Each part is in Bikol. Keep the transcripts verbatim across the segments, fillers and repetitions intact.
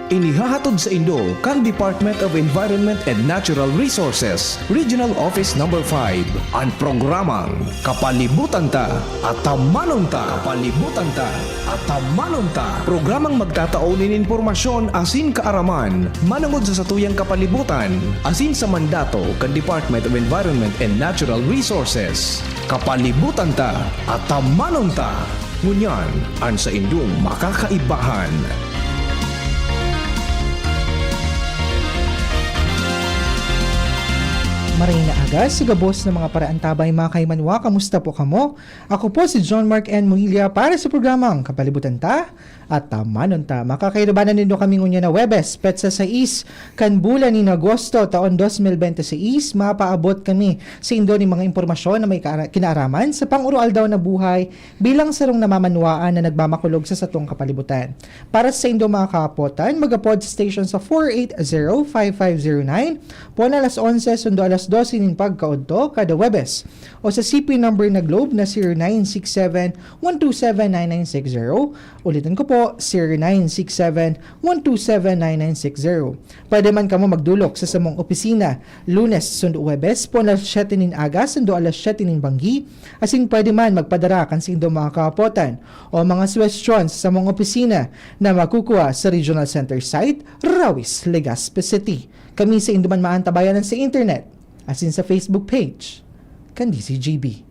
Inihahatod saindo kan Department of Environment and Natural Resources, Regional Office Number Five, an programang Kapalibutan Ta, Atamanon Ta. Kapalibutan Ta, Atamanon Ta. Programang magtatao nin impormasyon asin kaaraman manongod sa satuyang kapalibutan asin sa mandato kan Department of Environment and Natural Resources. Kapalibutan Ta, Atamanon Ta. Ngunyan, an saindong makakaibahan. Maray na aga sa gabos na mga paraantabay, mga kaimanwa, kamusta po kamo? Ako po si John Mark N. Muhilya para sa programang Kapalibutan Ta, Atamanon Ta. Makakaibahan nindo kami ngunyan na Huwebes, petsa sais kan bulan nin Agosto, taon dos mil bente sais, mapaabot kami saindo nin mga impormasyon na may kaara-, kinaaraman sa pang-uroaldaw na buhay bilang sarong namamanwaan na nagmamakulog sa satong kapalibutan. Para saindo mga kaapotan, mag-apod sa station sa four eight zero five five zero nine, poon alas onse sundo alas dose nin pagkaodto kada Huwebes, o sa C P number na Globe na zero nine six seven one two seven nine nine six zero. Ulitin ko po, zero nine six seven one two seven nine nine six zero. Pwede man kamo magdolok sa samong opisina, Lunes sundo Huwebes, poon alas siyete nin aga sundo alas siyete nin banggi, asin pwede man magpadara kan saindong mga kaapotan o mga suhestyon sa samong opisina na makukuha sa Regional Center Site, Rawis, Legazpi City. Kami saindo man maantabayanan sa internet asin sa Facebook page kan D C G B.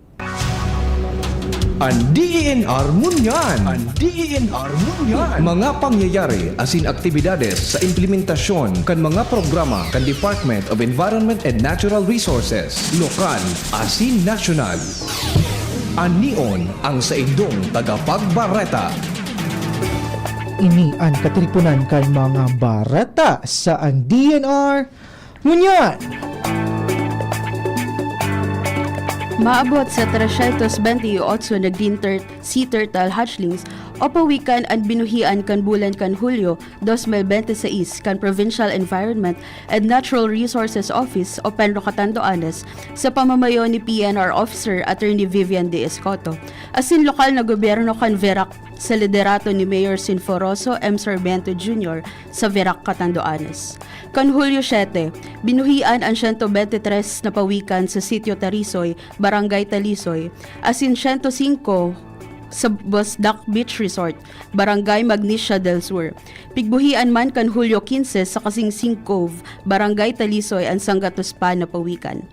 An D E N R ngunyan. An D E N R ngunyan. Mga pangyayari asin aktibidades sa implementasyon kan mga programa kan Department of Environment and Natural Resources, lokal asin nasyonal. Anion ang saindong tagapagbareta. Ini an katiriponan kan mga bareta sa an D E N R ngunyan. Maabot sa trescientos veintiocho na green tur-, sea turtle hatchlings o pawikan an binuhian kan bulan kan Hulyo dos mil bente seis kan Provincial Environment and Natural Resources Office o PENRO Catanduanes sa pamamayo ni P N R Officer Attorney Vivian De Escoto asin lokal na gobyerno kan Verac sa liderato ni Mayor Sinforoso M. Sarmiento Junior sa Verac Catanduanes. Kan Hulyo siete, binuhian an siyento bente tres na pawikan sa Sitio Tarisoy, Barangay Talisoy, asin siyento singko sa Bosdak Beach Resort, Barangay Magnesia del Sur. Pigbuhian man kan Hulyo quince sa kasing Sing Cove, Barangay Talisoy, an sanggatos pa na pawikan.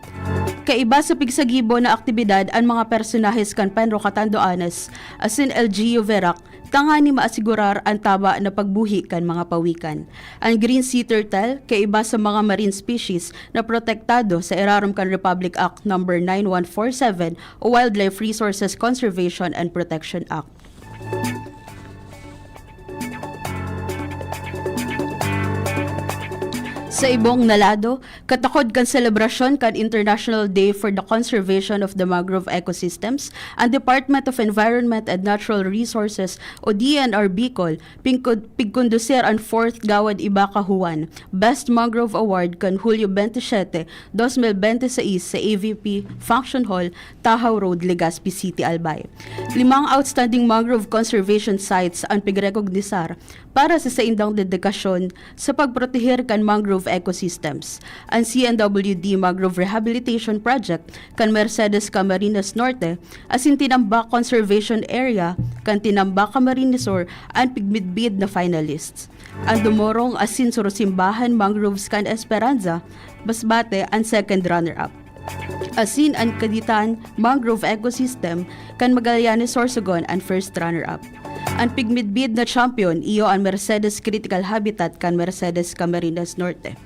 Kaiba sa pigsagibo na aktibidad an mga personahes kan PENRO Catanduanes asin L G U Verac tangani maasigurar an tama na pagbuhi kan mga pawikan. An green sea turtle kaiba sa mga marine species na protektado sa irarom kan Republic Act Number nine one four seven o Wildlife Resources Conservation and Protection Act. Sa ibong na lado, katakod kan selebrasyon kan International Day for the Conservation of the Mangrove Ecosystems, ang Department of Environment and Natural Resources o D E N R Bicol pingkod-, pigkondusir an fourth Gawad Ibaka Juan Best Mangrove Award kan Hulyo bente siyete, dos mil bente seis sa A V P Function Hall, Tahaw Road, Legazpi City, Albay. Limang outstanding mangrove conservation sites an pigrekognisar para sa saindang dedikasyon sa pagproteher kan mangrove ecosystems. An C N W D Mangrove Rehabilitation Project kan Mercedes Camarines Norte asin Tinambac Conservation Area kan Tinambac Camarines Sur an pigmidbid na finalists. An Dumorong asin Surusimbahan Mangroves kan Esperanza, Masbate an second runner-up. Asin an Kaditan Mangrove Ecosystem kan Magallanes Sorsogon an first runner-up. An pigmidbid na champion iyo an Mercedes Critical Habitat kan Mercedes Camarines Norte.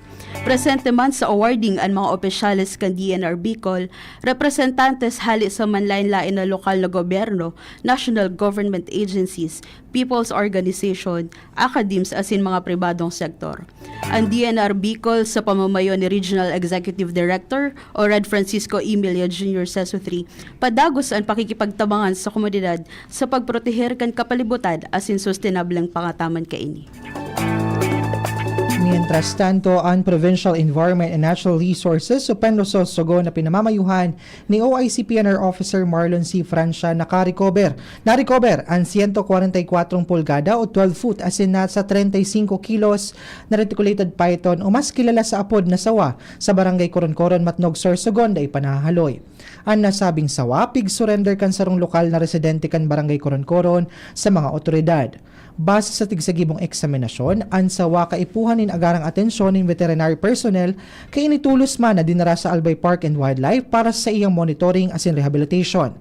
Presente man sa awarding an mga opisyales kan D N R Bicol, representantes hale sa manlaen-laen na lokal na gobyerno, national government agencies, people's organization, academics asin mga pribadong sektor. An D N R Bicol sa pamamayo ni Regional Executive Director o Red Francisco Emilia Junior Seso three, padagos an pakikipagtabangan sa komunidad sa pagproteher kan kapalibutan asin sustenableng pangataman kaini. Mientras tanto, ang Provincial Environment and Natural Resources o PENROSORSOGO na pinamamayuhan ni O I C P N R Officer Marlon C. Francia nakarecover, na-recover ang siyento kwarenta y kwatro pulgada o twelve foot, asin nasa treinta y cinco kilos na reticulated python o mas kilala sa apod na sawa sa Barangay Coroncoron, Matnog, Sorsogon, dai pa nahahaloy. An nasabing sawa, pig-surrender kan sarong lokal na residente kan Barangay Coroncoron sa mga otoridad. Base sa tigsagibong eksaminasyon, an sawa kaipuhan nin agarang atensyon nin veterinary personnel, kaini tolos man na dinara sa Albay Park and Wildlife para sa iyang monitoring asin rehabilitation.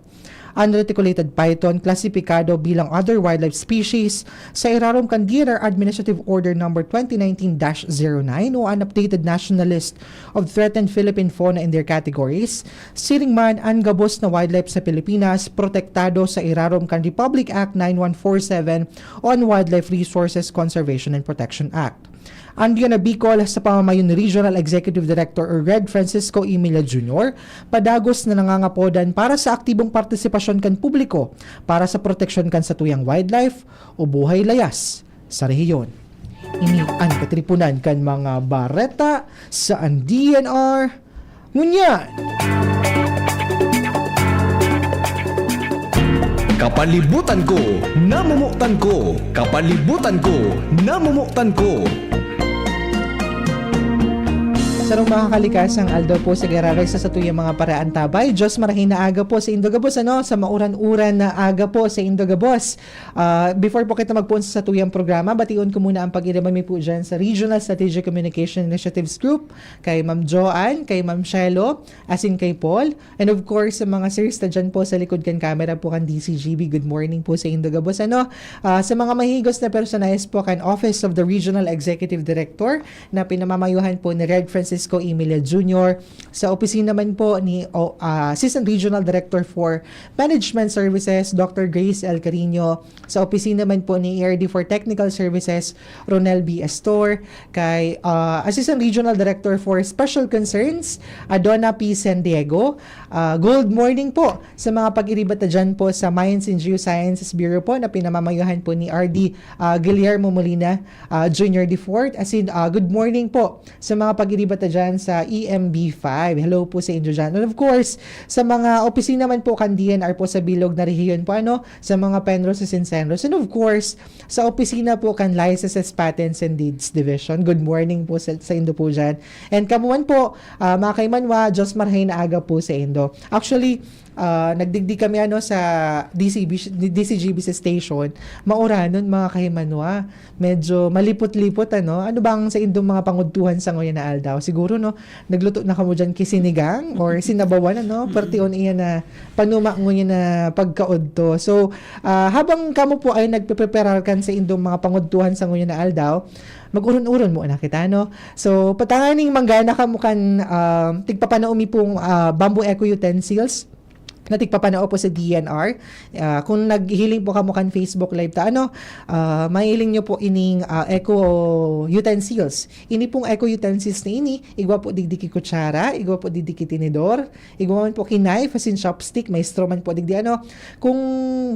An reticulated python klasipikado bilang other wildlife species sa irarom kan D N R Administrative Order Number twenty nineteen dash zero nine o an updated national list of threatened Philippine fauna in their categories. Siring man, an gabos na wildlife sa Pilipinas protektado sa irarom kan Republic Act nine one four seven o an Wildlife Resources Conservation and Protection Act. An D N R Bicol, sa pamamayo ni Regional Executive Director Red Francisco Emilia Junior, padagos na nangangapodan para sa aktibong partisipasyon kan publiko para sa proteksyon kan satuyang wildlife o buhay layas sa rehiyon. Ini an katripunan kan mga bareta sa an D N R ngunyan. Kapalibutan ko, namomotan ko. Kapalibutan ko, namomotan ko. Sarong makakalikasang aldaw po sa giraray sa satuyang mga paraantabay. Diyos marahay na aga po sa indo gabos, ano? Sa mauran-uran na aga po sa indo gabos. Ah, before po kita magpoon sa satuyang programa, bation ko muna ang pag-iribami po dyan sa Regional Strategic Communication Initiatives Group, kay Ma'am Joanne, kay Ma'am Shelo, asin kay Paul. And of course, sa mga sirs na dyan po sa likod kan camera po kan D C G B, good morning po sa indo gabos. Ano, ah, sa mga mahigos na personahes po kan Office of the Regional Executive Director na pinamamayuhan po ni Red Francisco Emilia Junior, sa opisina man po ni, o, ah, Assistant Regional Director for Management Services, Doctor Grace L. Carino, sa opisina man po ni E R D for Technical Services, Ronel B. Astor, kay, ah, Assistant Regional Director for Special Concerns, Adona P. San Diego. Ah, good morning po sa mga pag-iribat na dyan po sa Mines and Geosciences Bureau po na pinamamayuhan po ni R D, ah, Guillermo Molina, ah, Junior the fourth. Asin, ah, good morning po sa mga pag-iribat na dyan sa E M B five. Hello po sa inyo dyan. And of course, sa mga opisina man po kan D N R po sa bilog na rehiyon po, ano, sa mga PENROs asin CENROs. And of course, sa opisina po kan Licenses, Patents and Deeds Division. Good morning po sa, sa indo po dyan. And kamo man po, ah, mga kaimanwa, Diyos marahay na aga po sa indo. Actually, ah, nagdigdi kami, ano, sa D C B, D C G B sa station. Mauranon, mga kaimanwa. Medyo malipot-lipot, ano? Ano bang sa indong mga pangudtuhan sa nguyan na aldaw? Siguro, no, nagluto na kamo dyan ki sinigang or sinabawan, ano? Perti on iyan na panuma nguyan na pagkaudto. So, ah, habang kamo po ay nagpepreparar kan sa indong mga pangudtuhan sa nguyan na aldaw, mag-uron-uron muna kita, no? So, patanganing manggana kamo kan, ah, tigpapanao mi pong, ah, bamboo eco utensils na tigpapanao po sa D N R. Ah, kung naghiling po kamo kan Facebook Live ta, ano, ah, mahiling nyo po ining, ah, eco utensils. Ini pong eco utensils na ini, igwa po digdi ki kutsara, igwa po digdi ki tinidor, igwa man po ki knife, asin chopstick, may straw man po digdi, ano. Kung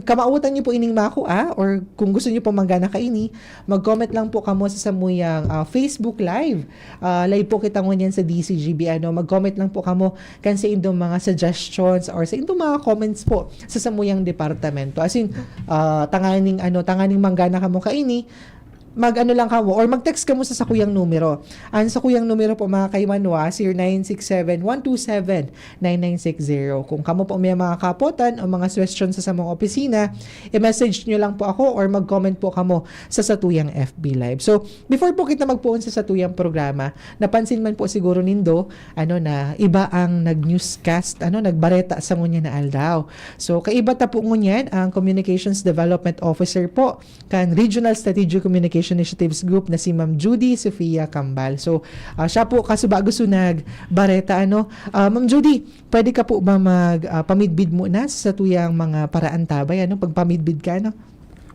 kamawotan nyo po ining makua, or kung gusto nyo po manggana kaini, mag-comment lang po kamo sa samuyang, ah, Facebook Live. Ah, live po kita ngunyan sa D C G B, ano. Mag-comment lang po kamo kan sa indong mga suggestions or sa indong mga comments po sa samuyang departamento. Asin, ah, tanganing, ano, tanganing manggana kamo kaini, mag-ano lang kamo or mag-text kamo sa sakuyang numero. Ang sakuyang numero po, mga kaimanwa, zero nine six seven one two seven nine nine six zero. Kung kamo po may mga kapotan o mga suwestiyon sa samong opisina, i-message nyo lang po ako or mag-comment po kamo sa satuyang F B Live. So, before po kita magpoon sa satuyang programa, napansin man po siguro nindo, ano, na iba ang nag-newscast, ano, nagbareta sa ngunyan na aldaw. So, kaiba ta po ngunyan ang Communications Development Officer po kan Regional Strategic Communication Initiatives Group na si Ma'am Judy Sofia Cambal. So, ah, siya po kasubago so nagbareta, ano. Ah, Ma'am Judy, pwede ka po ba mag, ah, pamidbid muna sa tuyang mga paraantabay, ano? Pagpamidbid ka, ano?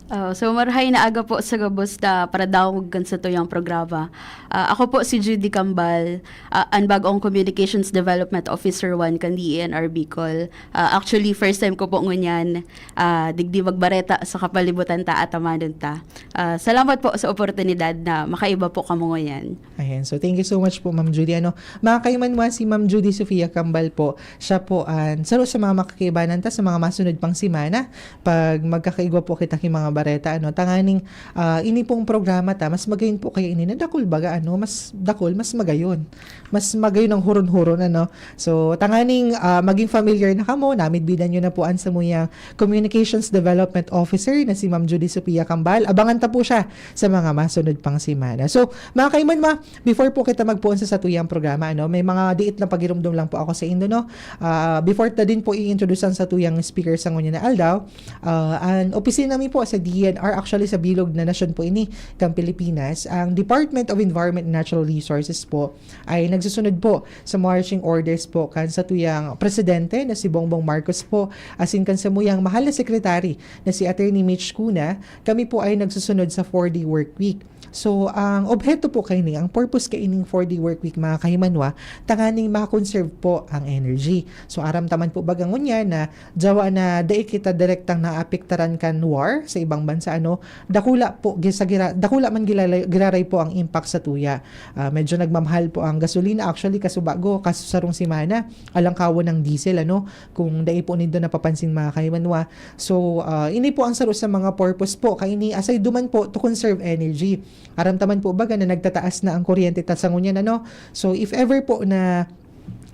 Ah, so, marahay na aga po sa gabos na paradangog kan satuyang programa. Ah, ako po si Judy Kambal, ah, an bagong Communications Development Officer one kan D E N R Bicol. Ah, actually, first time ko po ngunyan, ah, digdi magbareta sa kapalibutan ta at amanon ta. Ah, salamat po sa oportunidad na makaiba po kamo ngunyan. Ayan. So, thank you so much po, Ma'am Judy. Ano, mga kaimanwa, si Ma'am Judy Sofia Kambal po, siya po an saro sa mga makakaibanan ta sa mga masunod pang semana. Pag magkakaigwa po kita ki mga bareta, ano, tanganing ah, ini pong programa ta, mas magayon po kaya ini na dakul baga, ano, mas dakul, mas magayon. Mas magayon ang huron-huron, ano. So, tanganing ah, maging familiar na kamo, namidbidan nyo na po an samuyang Communications Development Officer na si Ma'am Judy Sofia Kambal. Abangan ta po siya sa mga masunod pang semana. So, mga kaimanwa, before po kita magpuon sa satuyang programa, ano, may mga diit na pagirumdom lang po ako sa indo, no? Ah, before ta din po i-introduce ang satuyang speaker sa ngunyan na aldaw, ah, an opisina mi po sa D E N R, actually sa bilog na nasyon po ini, kan Pilipinas, ang Department of Environment and Natural Resources po ay nagsusunod po sa marching orders po kan satuyang presidente na si Bongbong Marcos po, asin kan samuyang mahal na secretary na si Attorney Mitch Cuna. Kami po ay nagsusunod sa four-day work week. So, ang obheto po kaini, ang purpose kaining four-day work week, mga kahimanwa, tanganing ma-conserve po ang energy. So, aram ta man po baga ngunyan na jawa na dai kita direktang naapektaran kan war sa ibang bansa, ano, dakula po, gi-, sa gira-, dakula man gilala-, giraray po ang impact sa tuya. Ah, medyo nagmamahal po ang gasolina. Actually, kasubago, kaso sarong semana, alangkawon ang diesel, ano, kung dai po nindo napapansin, mga kahimanwa. So, ah, ini po ang saro sa mga purpose po. Kaini, aside duman po, to conserve energy. Aram ta man po baga na nagtataas na ang kuryente ta sa ngunyan, ano? So, if ever po na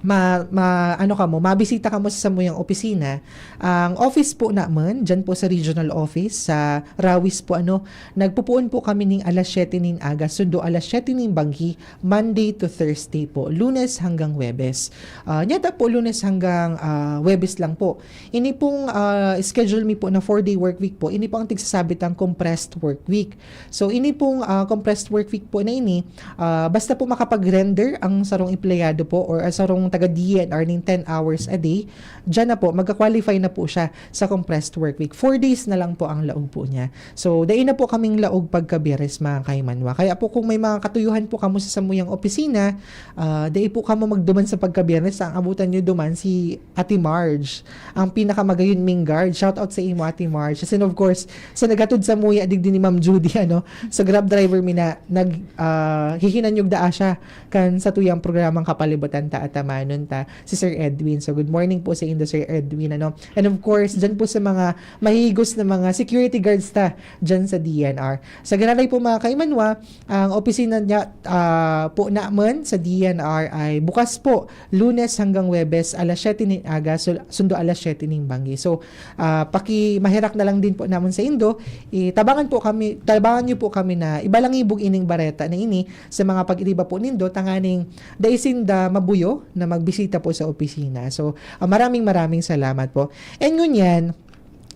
ma, ma, ano kamo, mabisita kamo sa samuyang opisina, ang office po naman, dyan po sa regional office, sa Rawis po, ano, nagpupuon po kami ning alas siyete nin aga, sundo alas siyete nin banggi, Monday to Thursday po, Lunes hanggang Huwebes. Ah, nyata po, Lunes hanggang ah, Huwebes lang po. Ini pong ah, schedule mi po na four-day work week po, ini po ang tigsasabit ang compressed work week. So, ini pong ah, compressed work week po na ini, ah, basta po makapag-render ang sarong empleyado po or ang sarong taga D E N R nin ten hours a day, dyan na po, magka-qualify na po siya sa compressed work week. Four days na lang po ang laog po niya. So, dai na po kaming laog pagka Biyernes, mga kahimanwa. Kaya po kung may mga katuyuhan po kamo sa samuyang opisina, ah, dai po kamo magduman sa pagka Biyernes, ang abutan nyo duman si Ate Marge, ang pinakamagayon ming guard. Shout out sa imo, Ate Marge. As in, of course, sa naghatod samuya digdi ni Ma'am Judy, ano, sa Grab driver mi na nag, ah, hihinanyog daa siya kan satuyang programang Kapalibutan Ta at Amanon Ta, si Sir Edwin. So, good morning po sa indo, Sir Edwin, ano. And of course, dyan po sa mga mahigos na mga security guards ta dyan sa D E N R. Sa giraray po, mga kaimanwa, ang opisina niya, ah, po naman sa D E N R ay bukas po, Lunes hanggang Huwebes, alas siyete nin aga, sul-, sundo alas siyete nin banggi. So, ah, paki-, maherak na lang din po namon sa indo, i-, tabangan po kami, tabangan niyo po kami na ibalangibog ining bareta na ini sa mga pag-iriba po nindo, tanganing dai sinda mabuyo na magbisita po sa opisina. So, ah, maraming, maraming salamat po. And ngunyan,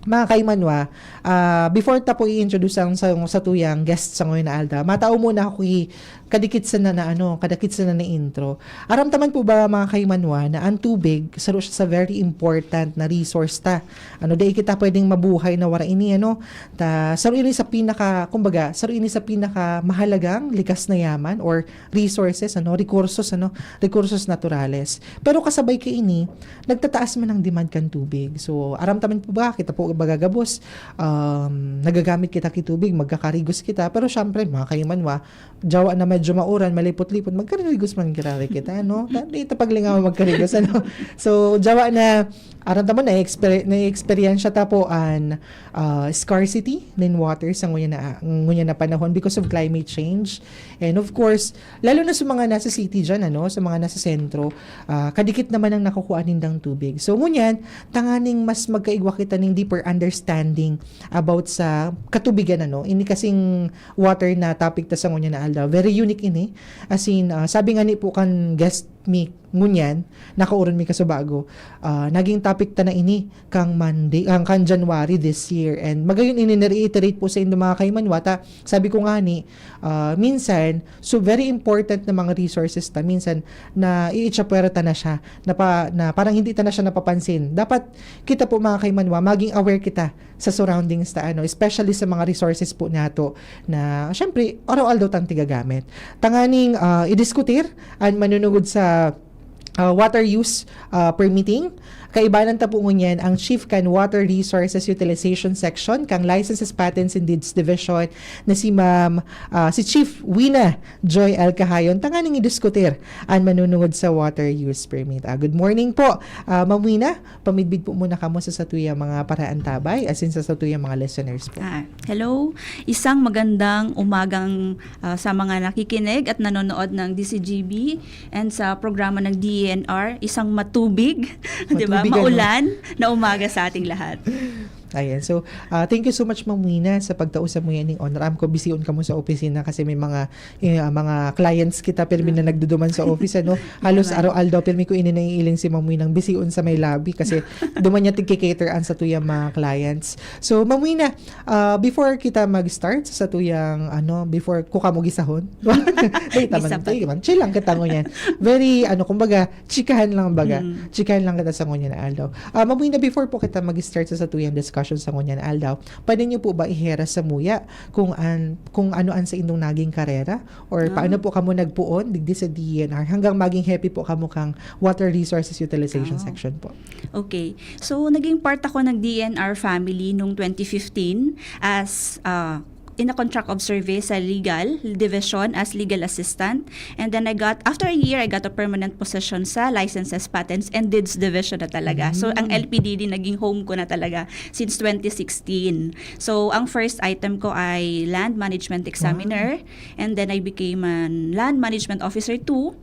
mga kaimanwa, ah, before ta po i-introduce ang sa, sa tuyang guest sa ngayon na aldaw, matao muna ako i-, kadikit sana na, ano, kadakit sana na intro. Aram ta man po ba, mga kaimanwa, na ang tubig, saro siya sa very important na resource ta. Ano, dai kita pwedeng mabuhay na wara ini, ano? Ta, saro ini sa pinaka, kumbaga, saro ini sa pinaka mahalagang likas na yaman or resources, ano, rekursos, ano, rekursos naturales. Pero kasabay kaini, nagtataas man ang demand kan tubig. So, aram ta man po ba, kita po baga gabos, um, nagagamit kita ki tubig, magkakarigos kita. Pero syempre, mga kaimanwa, jawa na medyo mauran, malipot-lipot, magkarigos man giraray kita, no? Ta-, di ta paglingaw magkarigos, ano? So, jawa na, aram ta man, na-exper-, na-experience ta po an ah, scarcity nin water sa ngunyan na, ngunyan na panahon because of climate change. And of course, lalo na sa mga nasa city dyan, ano, sa mga nasa sentro, ah, kadikit naman ang nakukuha nindang tubig. So, ngunyan, tanganing mas magkaigwa kita ning deeper understanding about sa katubigan, ano. Ini kasing water na topic ta sa ngunyan na aldaw. Very unique ini. As in, ah, sabi nga ni po kan guest mi ngunyan, nakaoron mi kasubago, ah, naging topic ta na ini kang Monday, ang kang January this year. And magayon ini na-reiterate po sa indo, mga kaimanwa, ta sabi ko nga ni, ah, minsan, so very important na mga resources ta, minsan, na-i-itsapwera ta na siya, na, pa, na parang hindi ta na siya napapansin. Dapat kita po, mga kaimanwa, maging aware kita sa surroundings ta, ano, especially sa mga resources po nato na, syempre, araw-aldaw tang tigagamit. Tanganing, ah, idiskutir an manunungod sa, ah, water use, ah, permitting. Kaibanan ta po ngunyan ang Chief kan Water Resources Utilization Section kang Licenses, Patents and Deeds Division na si Ma'am, ah, si Chief Wina Joy L. Cahayon, tanganing idiskutir an manunungod sa water use permit. Ah, good morning po, ah, Ma'am Wina. Pamidbid po muna kamo sa satuyang mga paraantabay, as in sa satuyang mga listeners po. Ah, hello. Isang magandang umagang, ah, sa mga nakikinig at nanonood ng D C G B and sa programa ng D E N R. Isang matubig, di ba? Matubig, ano? Maulan na umaga sa ating lahat. Ayan. So, ah, thank you so much, Ma'am Wina, sa pagtao sa muya ning honor. Aram ko, bisiyon kamo sa opisina kasi may mga, eh, ah, mga clients kita, pirmi na nagduduman sa office, ano? Halos araw-aldaw, pirmi ko ini naiiling si Ma'am Winang bisiyon sa may lobby kasi duman niya tigke-cater an satuyang mga clients. So, Ma'am Wina, ah, before kita mag-start sa satuyang, ano, before ko kamo gisahon. Dahil tama Gisa na pa. Tayo, man. Chill lang kita ngunyan. Very, ano, kumbaga, chikahan lang baga. Mm. Chikahan lang kita sa ngunyan na aldaw. Ah, Ma'am Wina, before po kita mag-start sa satuyang discussion sa ngunyan na aldaw, pwede niyo po ba iheras sa muya kung an-, kung ano an sa indong naging karera? Or Ah. paano po kamo nagpuon digdi sa D E N R hanggang maging hepe po kamo kang Water Resources Utilization Ah. Section po? Okay. So, naging part ako ng D E N R family nung twenty fifteen as, ah, in a contract of service sa legal division as legal assistant. And then I got, after a year, I got a permanent position sa Licenses, Patents and Deeds Division na talaga. So, ang Mm. L P D D naging home ko na talaga since twenty sixteen. So, ang first item ko ay land management examiner. Wow. And then I became an land management officer two.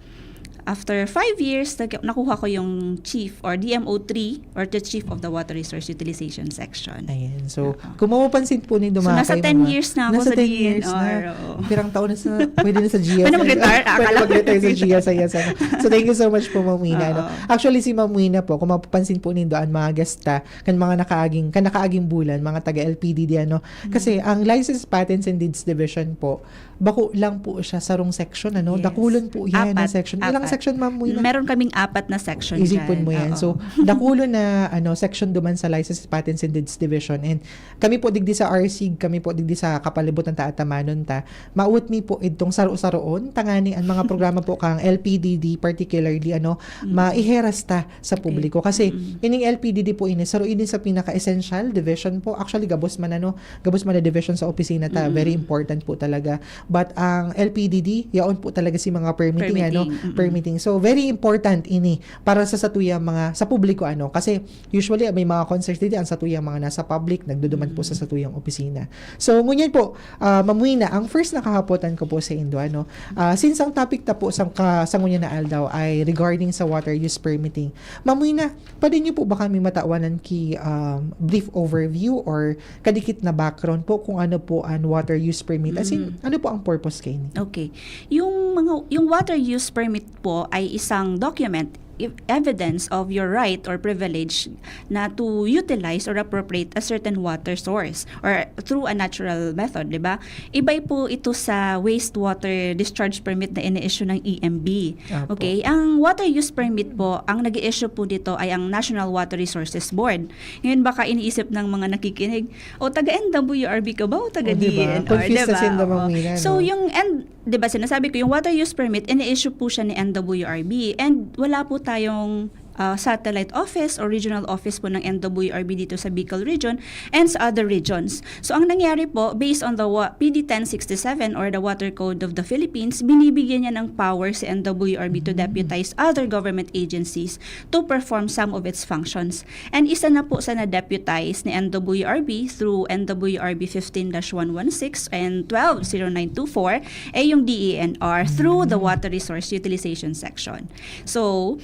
After five years, nag-, nakuha ko yung chief or D M O three or the chief of the water resource utilization section. Ayan. So, Oo. kung mapapansin po nindo, So, mga nasa kaibigan, ten years na ako nasa sa ten years D N R, na. Oo. Pirang taon na sa, pwede na sa G S. Pwede mag-retire? Pwede Akala ko mag-retire sa G S, yes, ano. So, thank you so much po, Ma'am Wina, no? Oo. Actually, si Ma'am Wina po, kung mapapansin po nindo, ang mga guest ta, kan mga nakaaging, kan nakaaging bulan, mga taga L P D D, ano? Mm. Kasi ang License, Patents and Deeds Division po, bako lang po siya, sarong section, ano? Yes. Dakulon po yan na Apat. section. Ilang Apat. section, Ma'am Wina? Meron kaming apat na section Isipon dyan. mo yan. Oo. So, dakulon na, ano, section duman sa License, Patents and Deeds Division. And kami po digdi sa R C, kami po digdi sa kapalibutan ta, atamanon ta, maawot mi po idtong saro-saroon, tanganing ang mga programa po kang L P D D particularly, ano, Mm. maiheras ta sa Okay. publiko. Kasi Mm. ining L P D D po ini, saro ini sa pinaka-essential division po. Actually, gabos man, ano, gabos man na division sa opisina ta, Mm. very important po talaga. But ang L P D D, yaon po talaga si mga permitting, ano, Permitting, mm-mm. permitting. So, very important ini para sa satuyang mga, sa publiko, ano, kasi usually may mga concerns didi ang satuyang mga nasa public, nagduduman po sa Mm. satuyang opisina. So, ngunyan po, ah, Ma'am Wina, ang first na kahapotan ko po sa indo, ano, ah, since ang topic ta po sa ka-, sa ngunyan na aldaw ay regarding sa water use permitting, Ma'am Wina, pwede niyo po ba kami matawanan ki, um, brief overview or kadikit na background po kung ano po ang water use permit? As in, Mm. ano po ang purpose kaini? Okay. Yung mga, yung water use permit po ay isang document, ev-, evidence of your right or privilege na to utilize or appropriate a certain water source or through a natural method, di ba? Iba po ito sa wastewater discharge permit na ini-issue ng E M B. Apo. Okay? Ang water use permit po, ang nag-i-issue po dito ay ang National Water Resources Board. Ngayon, baka iniisip ng mga nakikinig, "O, taga N W R B ka ba o taga O, di ba? D E N R?" Confused Di na ba? sila, Oo. Ma'am Wina, So, no? yung, and, di ba, sinasabi ko, yung water use permit, ini-issue po siya ni N W R B. And wala po tayong, ah, satellite office or regional office po ng N W R B dito sa Bicol Region and sa other regions. So, ang nangyari po, based on the wa-, P D ten sixty-seven or the Water Code of the Philippines, binibigyan niya ng power si N W R B to Mm. deputize other government agencies to perform some of its functions. And isa na po sa na-deputize ni N W R B through N W R B fifteen dash one one six and twelve zero nine two four ay yung D E N R through the Mm. Water Resource Utilization Section. So,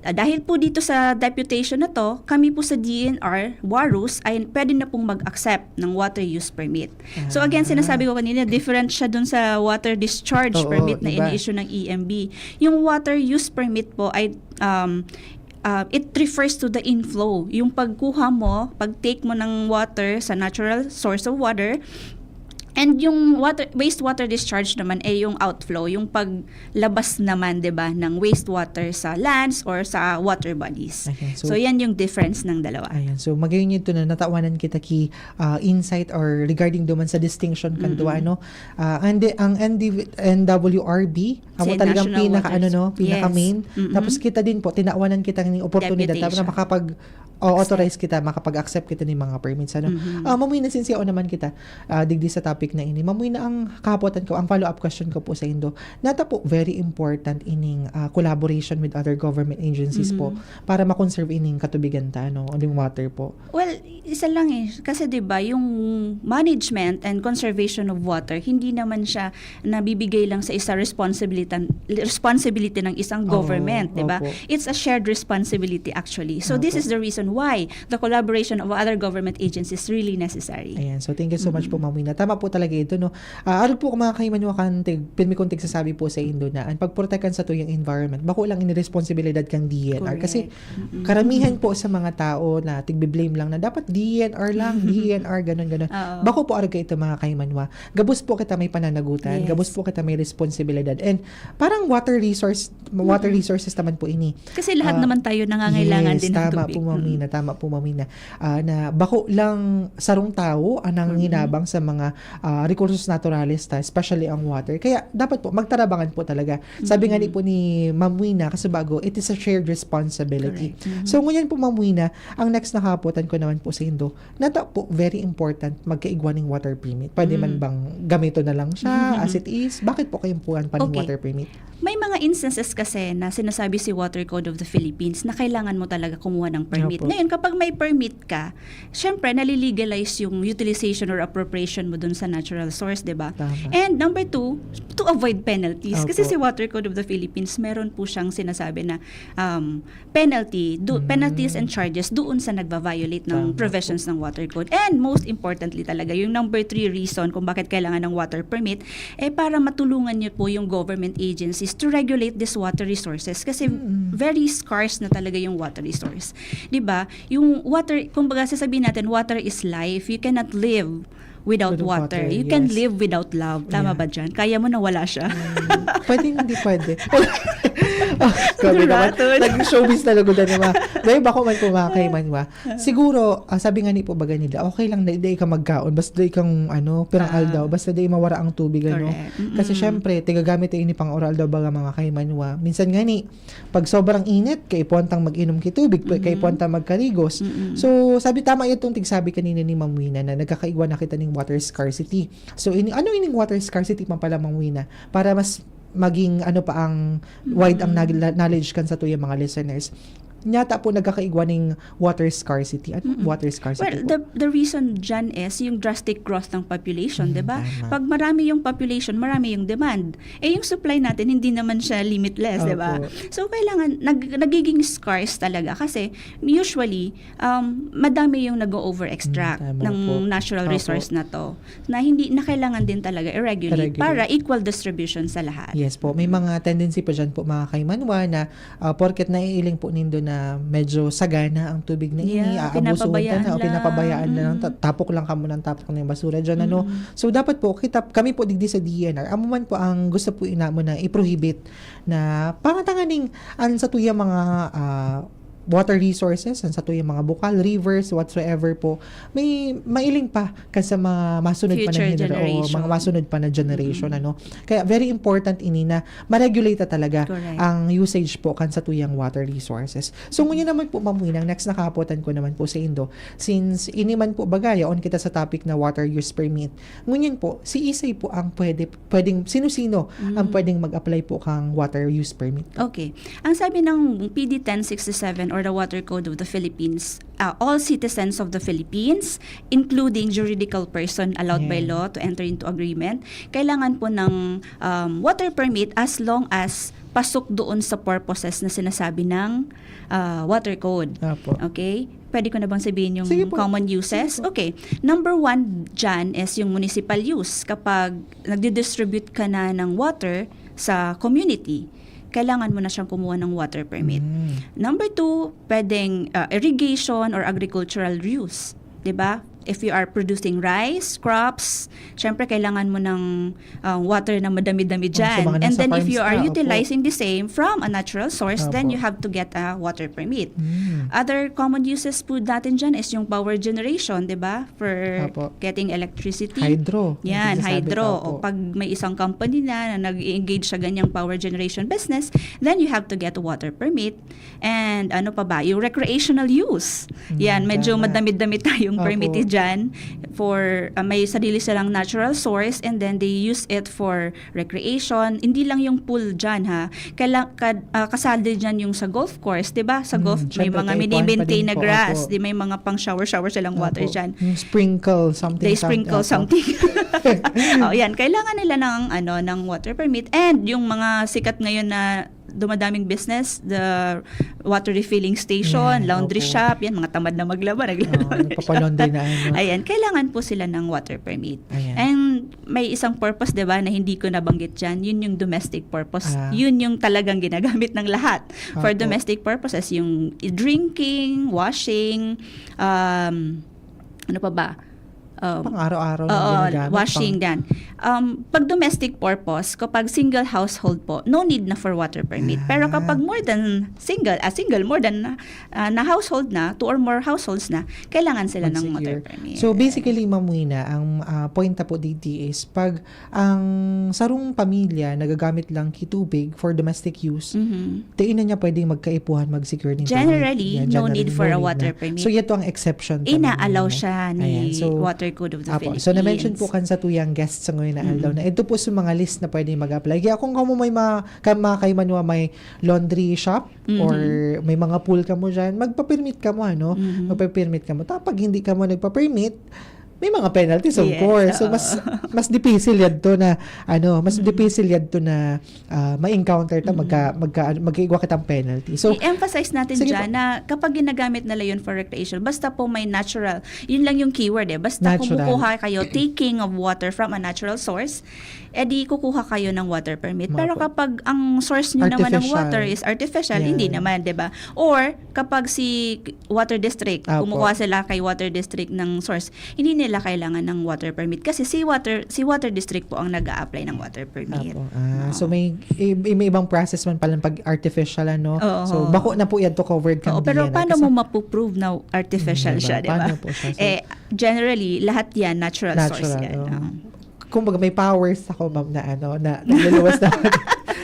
ah, dahil po dito sa deputation na to, kami po sa D E N R, WARUS, ay pwede na pong mag-accept ng water use permit. So again, Ah. sinasabi ko kanina, different siya dun sa water discharge Oo, permit na iba. ini-issue ng E M B. Yung water use permit po ay, um, uh, it refers to the inflow. Yung pagkuha mo, pag-take mo ng water sa natural source of water, And yung water, wastewater discharge naman ay yung outflow, yung paglabas naman, 'di ba, ng wastewater sa lands or sa water bodies. Ayan, so- So, yan yung difference ng dalawa. Ayan. So, magayon ito na natawanan kita ki ah, insight or regarding duman sa distinction kan Mm-mm. duwa, no? Ah, and the, ang N D, N W R B, amo Sa talagang National pinaka, Waters. ano, no? Pinaka Yes. Main. Mm-mm. Tapos kita din po, tinawanan kita ng oportunidad Deputation. na makapag o authorize kita, makapag-accept kita ng mga permits. Ano? Mhm. Ah, Ma'am Wina, since yaon naman kita, ah, digdi sa topic na ini. Ma'am Wina, ang kahapotan ko, ang follow-up question ko po sa indo, nata po, very important ining ah, collaboration with other government agencies po Mhm. para ma-conserve ining katubigan ta, no? O yung water po. Well, isa lang eh. Kasi 'di ba, yung management and conservation of water, hindi naman siya nabibigay lang sa isa responsibility, responsibility ng isang Oo, government, 'di ba? opo. It's a shared responsibility actually. So this Opo. is the reason why the collaboration of other government agencies is really necessary. Ayan. So, thank you so much po, Ma'am Wina. Tama po talaga ito, no? Ah, arog po, mga kahimanwa, kan tig-, pirmi kong tigsasabi po sa indo na ang pagprotektahan sa tuyang environment, bako lang ini responsibilidad kan D N R. Kasi, Correct. Mm-mm. karamihan po sa mga tao na tigbe-blame lang na dapat D N R lang, D N R, ganun, ganun. Oo. Bako po arog kaito, mga kahimanwa. Gabos po kita may pananagutan, Yes. gabos po kita may responsibilidad. And parang water resource, water Mm-mm. resources naman po ini. Kasi lahat Ah, naman tayo nangangailangan yes, din ng tama tubig. po, Ma'am Mm. Wina, tama po, Ma'am Wina. Ah, na bako lang sarong tawo ang Mm-mm. nanginabang sa mga ah, recursos naturales ta, especially ang water. Kaya dapat po, magtarabangan po talaga. Sabi nga ni Mm-mm. po ni Ma'am Wina, kasi bago, it is a shared responsibility. Correct. Mhm. So, ngunyan po, Ma'am Wina, ang next na kahapotan ko naman po sa indo, nata po, very important, magkaigwa ning water permit. Pwede man Mm. bang gamito na lang siya, Mhm. as it is? Bakit po kayo po ang paning Okay. water permit? May mga instances kasi na sinasabi si Water Code of the Philippines na kailangan mo talaga kumuha ng permit. Opo. Ngayon, kapag may permit ka, syempre, nalilegalize yung utilization or appropriation mo dun sa natural source, 'di ba? Tama. And number two, to avoid penalties. Kasi Opo. si Water Code of the Philippines, meron po siyang sinasabi na um, penalty, do, Mm. penalties and charges doon sa nagva-violate ng Tama po. provisions ng Water Code. And most importantly talaga, yung number three reason kung bakit kailangan ng water permit, eh, para matulungan niyo po yung government agencies to regulate this water resources. Kasi Mm. very scarce na talaga yung water resource. 'Di ba? Yung water, kumbaga sasabihin natin, water is life. You cannot live without Without water. water, You can yes. live without love. Tama Yeah. ba dyan? Kaya mo na wala siya. Mm, pwede, hindi pwede. Ah, grabe naman. Raton. Naging showbiz talaga dyan, diba? Dahil bako man po, mga kahimanwa. Siguro, ah, sabi nga ni po baga nila, okay lang na di ka magkaon, basta di kang, ano, pirang Ah. aldaw, basta di mawara ang tubig, ano. Correct. Mm-mm. Kasi syempre, tigagamit tayo ini pang oral daw baga, mga kahimanwa. Minsan nga ni, pag sobrang init, kaipuhan tang mag-inom ki tubig, pa- Mhm. kaipuhan tang magkarigos. Mm-mm. So, sabi, tama itong tigsabi kanina ni Ma'am Wina na nagkakaigwa na kita ning water scarcity. So, ini, ano ining water scarcity man pala, Ma'am Wina? Para mas maging ano pa ang wide ang Mm. nag-, knowledge kan sa tuyang mga listeners. Nyata po nagkakaigwa ning water scarcity. Ano Mm-mm. water scarcity Well, po? the, the reason dyan is yung drastic growth ng population, Mm, 'di ba? tama. Pag marami yung population, marami yung demand. Eh, yung supply natin, hindi naman siya limitless, 'di ba? Opo. So, kailangan, nag-, nagiging scarce talaga kasi usually, um, madami yung nag-o-overextract Mm, tama ng po. natural Opo. resource na to na hindi, na kailangan din talaga i-regulate I-regulate. Para equal distribution sa lahat. Yes po. May mga tendency pa dyan po, mga kaimanwa, na ah, porket naiiling po nindo na medyo sagana ang tubig na ini, Yeah, aabusuhon ta pinapabayaan na o pinapabayaan lang. na lang, ta- Mm. tapok lang kamo ng tapok na yung basura dyan, ano? Mm. So, dapat po, kita, kami po digdi sa D N R, amo man po ang gusto po inamo na i-prohibit na pangatanganing an sa tuyang mga ah, water resources, an sa tuyang mga bukal, rivers, whatsoever po, may mailing pa kan sa mga masunod pa na Future genera-, o generation. mga masunod pa na generation, Mm-mm. ano. Kaya very important ini na ma-regulate ta talaga Correct. ang usage po kan sa tuyang water resources. So, ngunyan naman po, Ma'am Wina, ang next na kahapotan ko naman po sa indo, since ini man po baga, yaon kita sa topic na water use permit. Ngunyan po, si isay po ang pwede, pwedeng, sino-sino ang Mm. pwedeng mag-apply po kang water use permit? Okay. Ang sabi ng P D ten sixty-seven or the Water Code of the Philippines, ah, all citizens of the Philippines, including juridical person allowed by Yeah. law to enter into agreement, kailangan po ng, um, water permit as long as pasok doon sa purposes na sinasabi ng, ah, Water Code. Apo. Okay? Pwede ko na bang sabihin yung Sige po. Common uses? Sige po. Okay. Number one dyan is yung municipal use. Kapag nagdi-distribute ka na ng water sa community, kailangan mo na siyang kumuha ng water permit. Mm. Number two, pwedeng, ah, irrigation or agricultural use. 'Di ba? If you are producing rice, crops, syempre kailangan mo ng uh, water na madami-dami Oh, sa dyan. mga And nasa then if farms you are na, opo. utilizing the same from a natural source, then Opo. You have to get a water permit. Mm. Other common uses po natin dyan is yung power generation, di ba? For Opo. Getting electricity. Hydro, yung Yan, sinasabi hydro. ko, opo. O pag may isang company na, na nag-engage sa ganyang power generation business, then you have to get a water permit. And ano pa ba? Yung recreational use. Mm, Yan, medyo tama. madami-dami tayong Opo. Permit dyan. For, uh, may sarili silang natural source and then they use it for recreation. Hindi lang yung pool dyan, ha. Kaila, ka, uh, kasali dyan yung sa golf course, di ba? Sa golf, Mm, may syempre, mga may pond pa mini-maintain din na po, grass, opo. Di may mga pang shower-shower silang water Opo. dyan. Yung sprinkle, something. They sprinkle some- something. Oh, yan. Kailangan nila ng, ano, ng water permit. And yung mga sikat ngayon na dumadaming business, the water refilling station, Yan, laundry opo. shop, yan, mga tamad na maglaba, naglalaundry Oh, nagpapalaundry na, ano. Ayan, kailangan po sila ng water permit. Ayan. And may isang purpose, di ba, na hindi ko nabanggit dyan, yun yung domestic purpose. Ah. Yun yung talagang ginagamit ng lahat. For Opo. Domestic purposes, yung drinking, washing, um, ano pa ba? Um, Pang-araw-araw na Oo, ginagamit, washing pang- yan. Um, pag domestic purpose, kapag single household po, no need na for water permit. Pero Ah. Kapag more than single, ah, single, more than na, ah, na household na, two or more households na, kailangan sila ng water Magsecure. permit. So basically, Ma'am Wina, ang ah, point na po dito is pag ang sarong pamilya nagagamit lang ki tubig for domestic use, Mhm. di na niya pwedeng magkaipuhan, mag-secure ng Generally, permit. Yan, no generally, need for no a need water na. permit. So, ito ang exception pa Ina-allow naman. Siya ni Ayan, so, Water Code of the apo, Philippines. So, na-mention po kan sa tuyang guests sa ngayon na aldaw Mm. na ito po sa mga list na pwede mag-apply. Kaya kung kamo may mga, ka, mga kaimanwa, may laundry shop Mhm. or may mga pool kamo dyan, magpa-permit kamo, ano? Mhm. Magpa-permit kamo. Tapos pag hindi kamo nagpa-permit, may mga penalties, of Yes, course. So, oo. Mas mas dipisil yadto na, ano, mas Mhm. dipisil yadto na ah, ma-encounter ta, Mhm. magka, magka, mag-iigwa kitang penalty. So, I-emphasize natin Sige dyan po. Na kapag ginagamit nila yun for recreation, basta po may natural, yun lang yung keyword eh, basta Natural. Kumukuha kayo, taking of water from a natural source, eh di kukuha kayo ng water permit. Pero Opo. Kapag ang source nyo naman ng Artificial. Water is artificial, Yeah. Hindi naman, di ba? Or kapag si water district, Apo. Kumukuha sila kay water district ng source, hindi nila kailangan ng water permit kasi si water si water district po ang nag-a-apply ng water permit. Apo. Ah, Oo. So may i- may ibang process man pala pag artificial, ano. Oo. So bako na po yan to covered kan Oo, pero D N R paano kasi mo mapo-prove na artificial Diba? Siya, di ba? Paano po siya? So, eh, generally, lahat yan natural, source natural, yan. Oo. Oo. Kumbaga may powers ako, ma'am, na ano, na naluluwas na.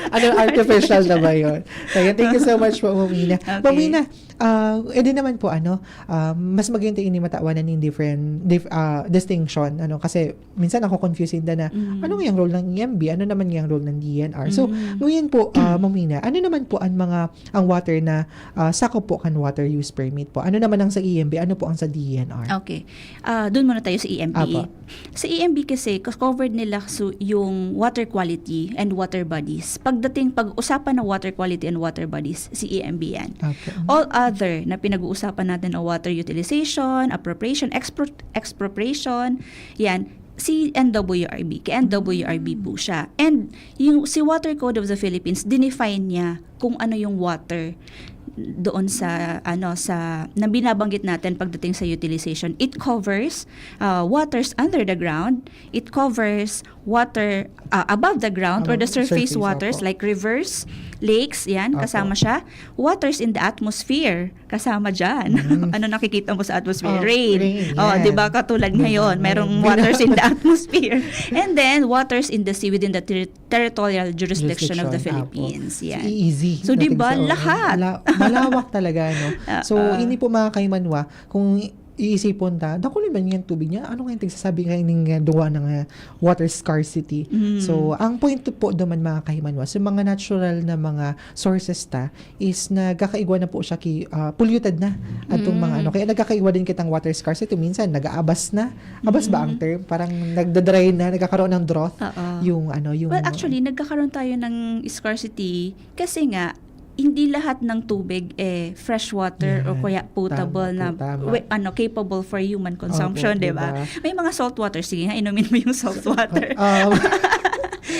Ano, artificial na ba yun? So, yun, thank you so much po, Ma'am Mina. Okay. Ma'am Mina, ah, eh di naman po, ano, ah, mas maganda ini matawan ning different, dif, ah, distinction, ano, kasi minsan ako confusing na, na Mm. ano nga yung role ng E M B, ano naman yung role ng D N R. So, Mm. ngayon po, ah, Ma'am Mina, ano naman po ang mga, ang water na ah, sakop po kan water use permit po? Ano naman ang sa E M B? Ano po ang sa D N R? Okay. Ah, doon muna tayo sa E M B. Apo. Sa E M B kasi, covered nila su- yung water quality and water bodies. Pagdating, pag-usapan ng water quality and water bodies, si E M B yan. Apo. All other na pinag-uusapan natin o water utilization, appropriation, expro- expropriation, yan, si N W R B, kay N W R B po siya. And yung si Water Code of the Philippines, dinefine niya kung ano yung water doon sa ano sa na binabanggit natin pagdating sa utilization. It covers uh, waters under the ground, it covers water uh, above the ground or Ano, the surface surface, waters opo. Like rivers, lakes, yan, Opo. Kasama siya. Waters in the atmosphere, kasama dyan. Mm. Ano nakikita mo sa atmosphere? Oh, Rain. rain, Oh, yan. di ba katulad Di ba? Ngayon, May merong bina- waters in the atmosphere. And then waters in the sea within the ter- territorial jurisdiction of the Jurisdiction, Philippines. apo. Yan. Easy. So, di Dating ba, sa, oo, lahat? mala- malawak talaga, no? So, Oo. Ini po, mga kaimanwa, kung iisipon ta, dako naman yung tubig niya, ano nga yung tigsasabi kayo ning uh, duwa ng uh, water scarcity? Mm. So, ang point po duman, mga kaimanwa, sa mga natural na mga sources ta, is nagkakaigwa na po siya ki, uh, polluted na atong Mm. mga ano. Kaya nagkakaigwa din kitang water scarcity. Minsan, nag-aabas na. Abas ba ang Mm. term? Parang nagda-dry na, nagkakaroon ng drought Oo. yung ano, yung Well, actually, nagkakaroon tayo ng scarcity kasi nga, hindi lahat ng tubig eh fresh water o Yan. kaya potable Tama na po, tama. we- ano capable for human consumption, Opo, di ba? diba? May mga salt water, sige nga inumin mo yung salt water. Um,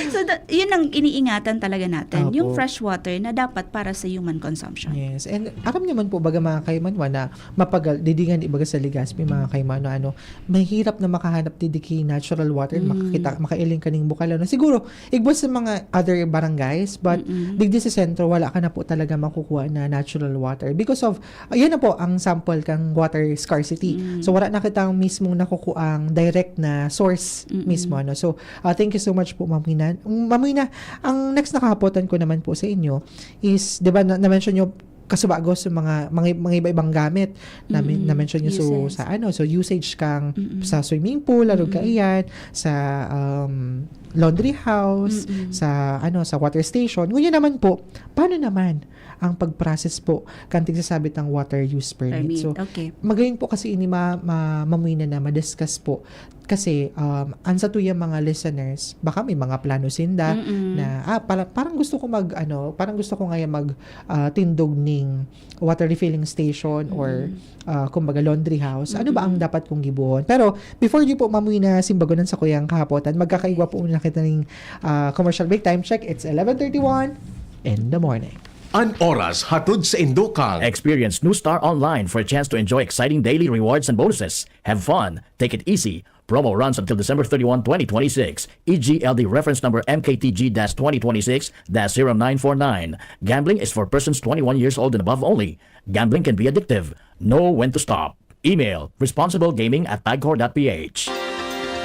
So, da- yun ang iniingatan talaga natin, Opo. yung fresh water na dapat para sa human consumption. Yes. And aram naman po, baga, mga kaimanwa, na mapagal, didingan ibaga sa Legazpi, mga kaimanwa, ano, mahirap na makahanap didi ki natural water, Mm. makakita, makailing kaning bukal, ano. Siguro, igwa sa mga other barangays, but Mm-mm. digdi sa sentro, wala ka na po talaga makukuha na natural water. Because of, ayan na po, ang sample kang water scarcity. Mm. So, wala na kitang mismong nakukuha ang direct na source Mm-mm. mismo, ano. So, ah, thank you so much po, Ma'am Wina. Ma'am Wina, ang next na kahapotan ko naman po sa inyo is, di ba, na- na-mention nyo kasubago sa mga, mga, mga iba-ibang gamit na, Mm-mm. na-mention nyo so, Uses. sa ano, so usage kang Mm-mm. sa swimming pool, arog Mm-mm. kaiyan, sa um, laundry house, Mm-mm. sa ano, sa water station. Ngunyan naman po, paano naman ang pag-process po kan tigsasabit ng water use permit? Permit. So, Okay. magayon po kasi ini ma, ma, Ma'am Wina, na ma-discuss po. Kasi um, ang sa tuyang mga listeners, baka may mga plano sinda Mm-mm. na, ah, para, parang gusto ko mag, ano, parang gusto ko ngayon mag ah, tindog ning water refilling station or Mm. ah, kumbaga, laundry house. Ano ba ang Mm-mm. dapat kong gibohon? Pero before niyo po, Ma'am Wina, simbagon ang sakuyang kahapotan, magkakaigwa po muna kita ning ah, commercial break. Time check, it's eleven thirty-one in the morning. An oras hatod sa indo kang Experience New Star Online for a chance to enjoy exciting daily rewards and bonuses. Have fun, take it easy. Promo runs until December thirty-one, twenty twenty-six. E G L D reference number M K T G dash twenty twenty-six dash zero nine four nine. Gambling is for persons twenty-one years old and above only. Gambling can be addictive. Know when to stop. Email responsiblegaming at pagcor dot p h.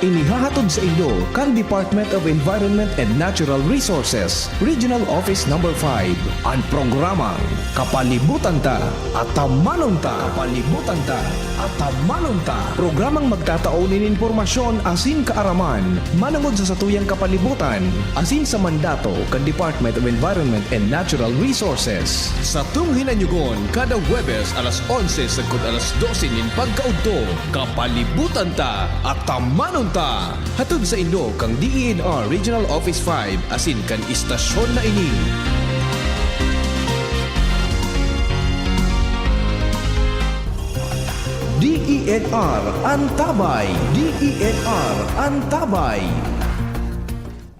Inihahatod sa inyo kan Department of Environment and Natural Resources, Regional Office Number five, an programang Kapalibutan Ta, Atamanon Ta. Kapalibutan Ta, Atamanon Ta. Programang magtatao nin impormasyon asin kaaraman manongod sa satuyang kapalibutan asin sa mandato kan Department of Environment and Natural Resources. Satong hinanyugon kada Huwebes alas onse sagkod alas dose nin pagkaudto, Kapalibutan Ta, Atamanon Ta. Hatod sa inyo kan D E N R Regional Office five asin kan istasyon na ini. D E N R Antabay. D E N R Antabay.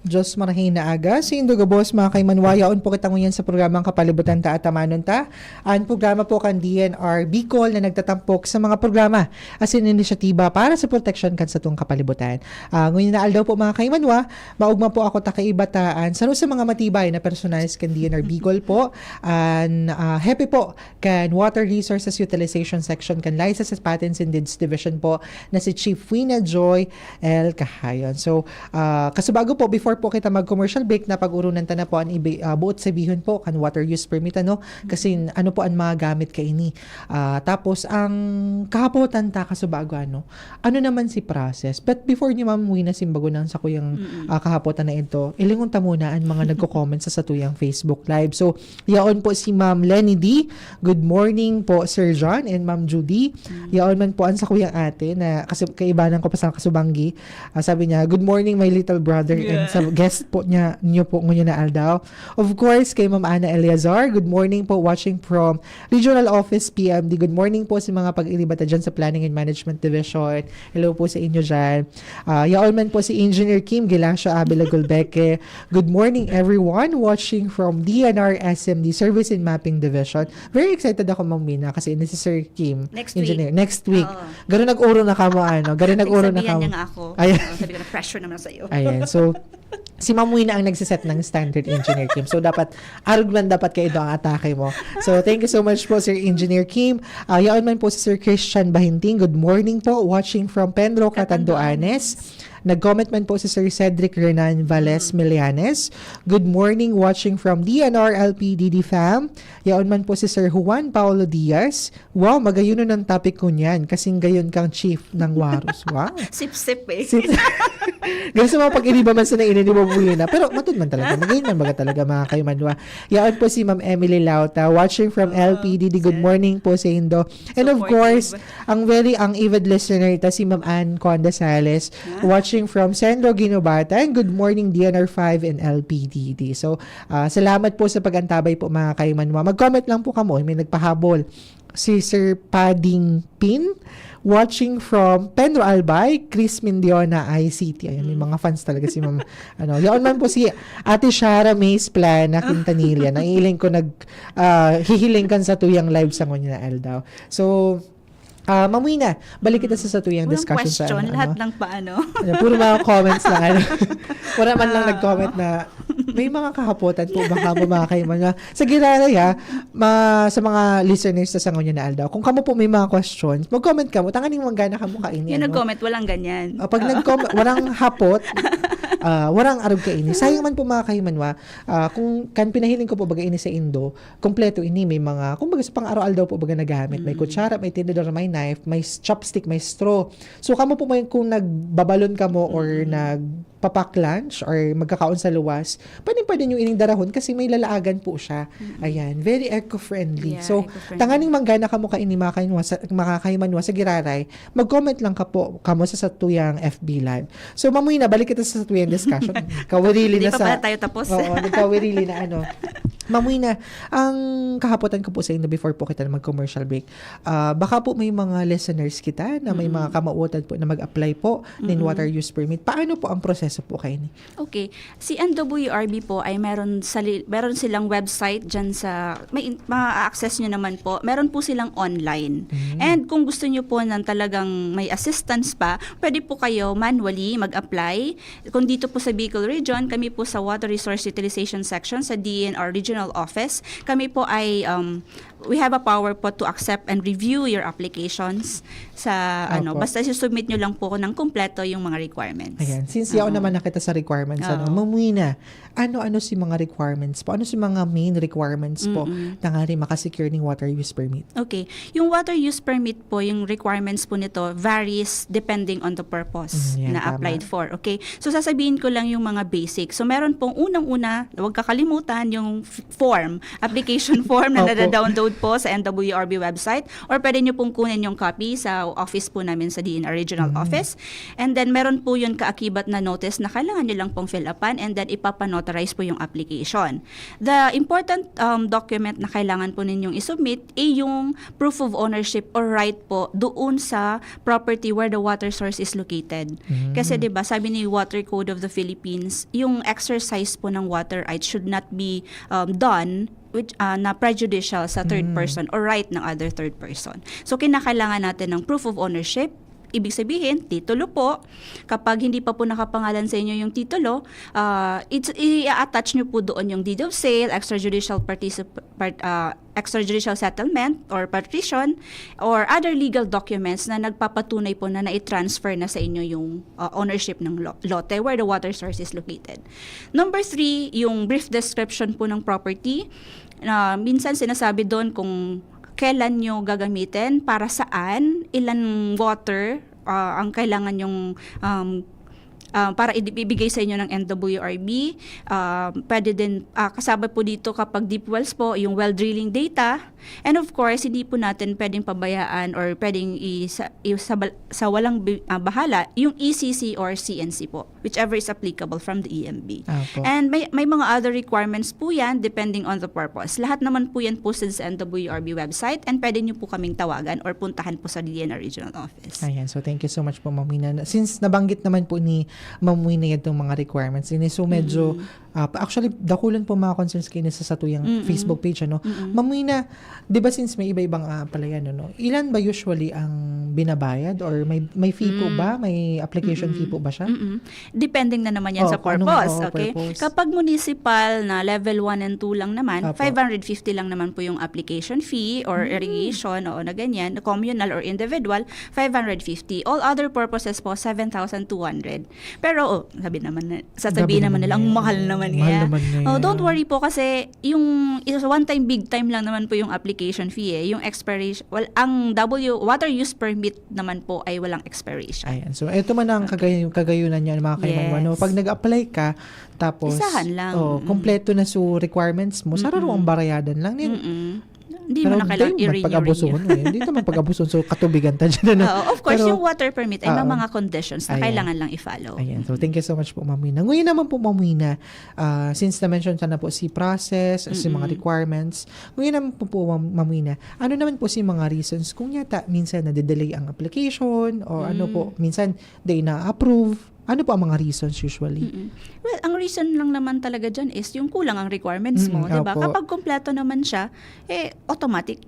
Diyos marahay na aga. Saindo gabos, mga kaimanwa, yaon po kita ngunyan sa programang Kapalibutan Ta, Atamanon Ta. Ang programa po kan D N R Bicol na nagtatampok sa mga programa asin inisyatiba para sa proteksyon kan satong kapalibutan. Ah, ngunyan na aldaw po, mga kaimanwa, maugma po ako ta kaibataan saro sa mga matibay na personahes kan D N R Bicol po, an ah, hepe po kan Water Resources Utilization Section kan Licenses, Patents and Deeds Division po na si Chief Wina Joy L Cahayon. So, ah, kasubago po, before po kita mag-commercial break, na pag-urunan ta na po an ibi, ah, buot sabihon po kan water use permit, ano? Kasi ano po ang mga gamit kaini? Ah, tapos, ang kahapotan ta, kasubago, ano? Ano naman si process? But before ni Ma'am Wina simbagon ang sakuyang, ah, kahapotan na ito, ilingon ta muna ang mga nagko-comment sa satuyang Facebook Live. So, yaon po si Ma'am Lenny D. Good morning po, Sir John and Ma'am Judy. Yaon man po ang sakuyang ate na kasi kaibanan ko pa sa kasubanggi. Ah, sabi niya, "Good morning, my little brother." And Yeah. sa guest po niya, niyo po ngunyan na aldaw. Of course, kay Ma'am Ana Eleazar, "Good morning po, watching from Regional Office P M D." Good morning po sa mga pag-iriba ta dyan sa Planning and Management Division. Hello po sa inyo dyan. Ah, yaon man po si Engineer Kim Gelacio Abela Gulbeque. "Good morning, everyone. Watching from D N R S M D, Service and Mapping Division." Very excited ako, Ma'am Wina, kasi ini si Sir Kim, Next week. Engineer. Next week. Oo. Garo nag-uro na kamo, ano? Garo nag-uro na Sabihan kamo. niya nga ako. Ayan. Oo, sabi ko na, "Pressure naman sa'yo." Ayan. So, si Ma'am Wina ang nagsiset ng standard, Engineer Kim. So, dapat, arog man dapat kayo ang atake mo. So, thank you so much po, Sir Engineer Kim. Ah, yaon man po si Sir Christian Bahinting. "Good morning po. Watching from Penro, Catanduanes." Nag-comment man po si Sir Cedric Renan Valles Millanes. "Good morning. Watching from D N R L P D D fam." Yaon man po si Sir Juan Paulo Diaz. "Wow, magayunon ang topic ko niyan. Kasing gayon kang chief ng Waros." Wow. Sip-sip eh. Sip- Ganun sa mga pag-iriba man sa nainin ni Ma'am Wina. Pero matud man talaga. Magayon man baga talaga, mga kaimanwa. Yaon po si Ma'am Emily Lauta, watching from L P D D. Good morning po saindo. And of Supportive. course, ang very, ang avid listener ita si Ma'am Ann Conda Sales, watching from Centro Guinobatan. "Good morning, D N R five and L P D D." So, ah, salamat po sa pag-antabay po, mga kaimanwa. Mag-comment lang po kamo. May nagpahabol. si Sir Pading Pin, watching from Pedro Albay, Chris Mindiona, I C T. Ayan, may mga fans talaga si Ma'am. Ano, yaon man po si Ate Shara Mays Plana Quintanilla. Naiiling ko nag, ah, hihiling kan sa tuyang live sa ngunyan na aldaw. So, ah, Ma'am Wina, balik kita sa, sa tuyang Walang discussion sa question, ano, lahat ano? ng paano. Ano, puro mga comments lang. Ano. Wala man lang nag-comment na may mga kahapotan po baka mo mga kaiman nga. Sa Giraray ha, ma, sa mga listeners sa sangon niya na aldaw, kung kamo po may mga questions, mag-comment kamo. Tanganing manggana kamo kaini. Yung Ano? Nag-comment, walang ganyan. Ah, pag nag-comment, walang hapot, ah, walang arog kaini. Sayang man po mga kahimanwa, ah, kung kan pinahiling ko po baga ini sa Indo, kompleto ini, may mga, kumbaga sa pang-araw-aldaw po baga nagamit, may kutsara, may tinidor, may knife, may s- chopstick, may straw. So kamo po may kung nagbabalon kamo or nagpapack lunch or magkakaon sa luwas, pwede pwede nyo ining darahon kasi may lalaagan po siya. Ayan, very eco-friendly. Yeah, So, eco-friendly. Tanganing manggana kamo kaini mga kahimanwa sa, mga kahimanwa sa Giraray, mag-comment lang ka po kamo sa satuyang F B Live. So, Ma'am Wina, balik kita sa satuyang discussion. Kawirili Hindi na pa sa... pala tayo tapos. Oo, nagkawirili na ano. Ma'am Wina, ang kahapotan ko po sa inyo before po kita mag-commercial break, ah, baka po may mga listeners kita na may mga kamautan po na mag-apply po nin water use permit. Paano po ang proseso po kayo ni? Okay. Si N W R B po ay meron, sa, meron silang website dyan sa, may, ma-access nyo naman po. Meron po silang online. And kung gusto nyo po ng talagang may assistance pa, pwede po kayo manually mag-apply. Kung dito po sa Bicol Region, kami po sa Water Resource Utilization Section sa D E N R Regional Office, kami po ay, um, we have a power po to accept and review your applications sa ano, Opo. Basta submit nyo lang po ng kumpleto yung mga requirements. Ayan, since yaon naman na kita sa requirements, ano, Oo. Ma'am Wina, ano-ano si mga requirements po? Ano si mga main requirements po na nga rin makasecure ng water use permit? Okay. Yung water use permit po, yung requirements po nito varies depending on the purpose Mm, yan, na tama. applied for. Okay? So, sasabihin ko lang yung mga basic. So, meron pong unang-una, huwag kakalimutan yung f- form, application form na Opo. nada-download po sa N W R B website, or pwede nyo pong kunin yung copy sa office po namin sa D E N R Regional Office. And then, meron po yun kaakibat na notice na kailangan nyo lang pong fill upan, and then ipapanotarize po yung application. The important, um, document na kailangan po ninyong isubmit ay yung proof of ownership or right po doon sa property where the water source is located. Kasi, di ba, sabi ni Water Code of the Philippines, yung exercise po ng water rights should not be, um, done which, ah, na prejudicial sa third person or right ng other third person. So, kinakailangan natin ng proof of ownership. Ibig sabihin, titulo po. Kapag hindi pa po nakapangalan sa inyo yung titulo, ah, it's, i-attach nyo po doon yung deed of sale, extrajudicial particip- part, ah, extrajudicial settlement or partition, or other legal documents na nagpapatunay po na nai-transfer na sa inyo yung, ah, ownership ng lo- lote where the water source is located. Number three, yung brief description po ng property. Na minsan sinasabi doon kung kailan nyo gagamitin, para saan, ilan water, ah, ang kailangan yung, um, ah, para i- ibigay sa inyo ng N W R B. Ah, pwede din, ah, kasabay po dito kapag deep wells po, yung well drilling data. And of course, hindi po natin pwedeng pabayaan or pwedeng i- sa, i- sa, bal- sa walang bi- ah, bahala yung E C C or C N C po, whichever is applicable from the E M B. Apo. And may may mga other requirements po yan depending on the purpose. Lahat naman po yan posted sa N W R B website and pwede nyo po kaming tawagan or puntahan po sa D E N R Regional Office. Ayan, so thank you so much po, Ma'am Wina. Since nabanggit naman po ni Ma'am Wina itong mga requirements, ini, so medyo, ah, pa- actually, dakulan po mga concerns kayo sa satuyang Facebook page, ano? Ma'am Wina, di ba since may iba-ibang ah, palayan, ano? Ilan ba usually ang binabayad or may may fee po ba? May application fee po ba siya? Mm-mm. Depending na naman yan Oh, sa kung anong, purpose, oh, okay? purpose. Kapag municipal na level one and two lang naman, Apo. five hundred fifty lang naman po yung application fee or irrigation, o na ganyan, communal or individual, five hundred fifty. All other purposes po, seven thousand two hundred. Pero, oh, sabi naman na, sasabihin Grabe naman naman nila, ang ngayon. mahal naman Mahal ngayon. naman ngayon. Oh, don't worry po kasi yung is one time big time lang naman po yung application fee eh. Yung expiration, well, ang W, water use permit naman po ay walang expiration. Ayan. So, ito man ang kagay- kagayunan niya, mga kaimanwa, no? Yes. Pag nag-apply ka, tapos, Isahan lang. Oh, Mm. kompleto na su requirements mo, saro ang barayadan lang. Nin, Mm-mm. Hindi mo na kailangan i-renew-renew. Pag-abusuhon mo, eh. Hindi naman pag-abusuhon, so katubigan ta dyan, ano? Oo, of course, yung water permit ay may mga conditions na kailangan lang i-follow. Ayan. So, thank you so much po, Ma'am Wina. Ngayon naman po, Ma'am Wina, ah, since na-mention ta na po si process, si mga requirements, ngayon naman po, po, Ma'am, Ma'am Wina, ano naman po si mga reasons kung yata minsan nade-delay ang application o ano po, minsan di na-approve? Ano po ang mga reasons usually? Mm-mm. Well, ang reason lang naman talaga dyan is yung kulang ang requirements mo, di ba? Kapag kompleto naman siya, eh, automatic,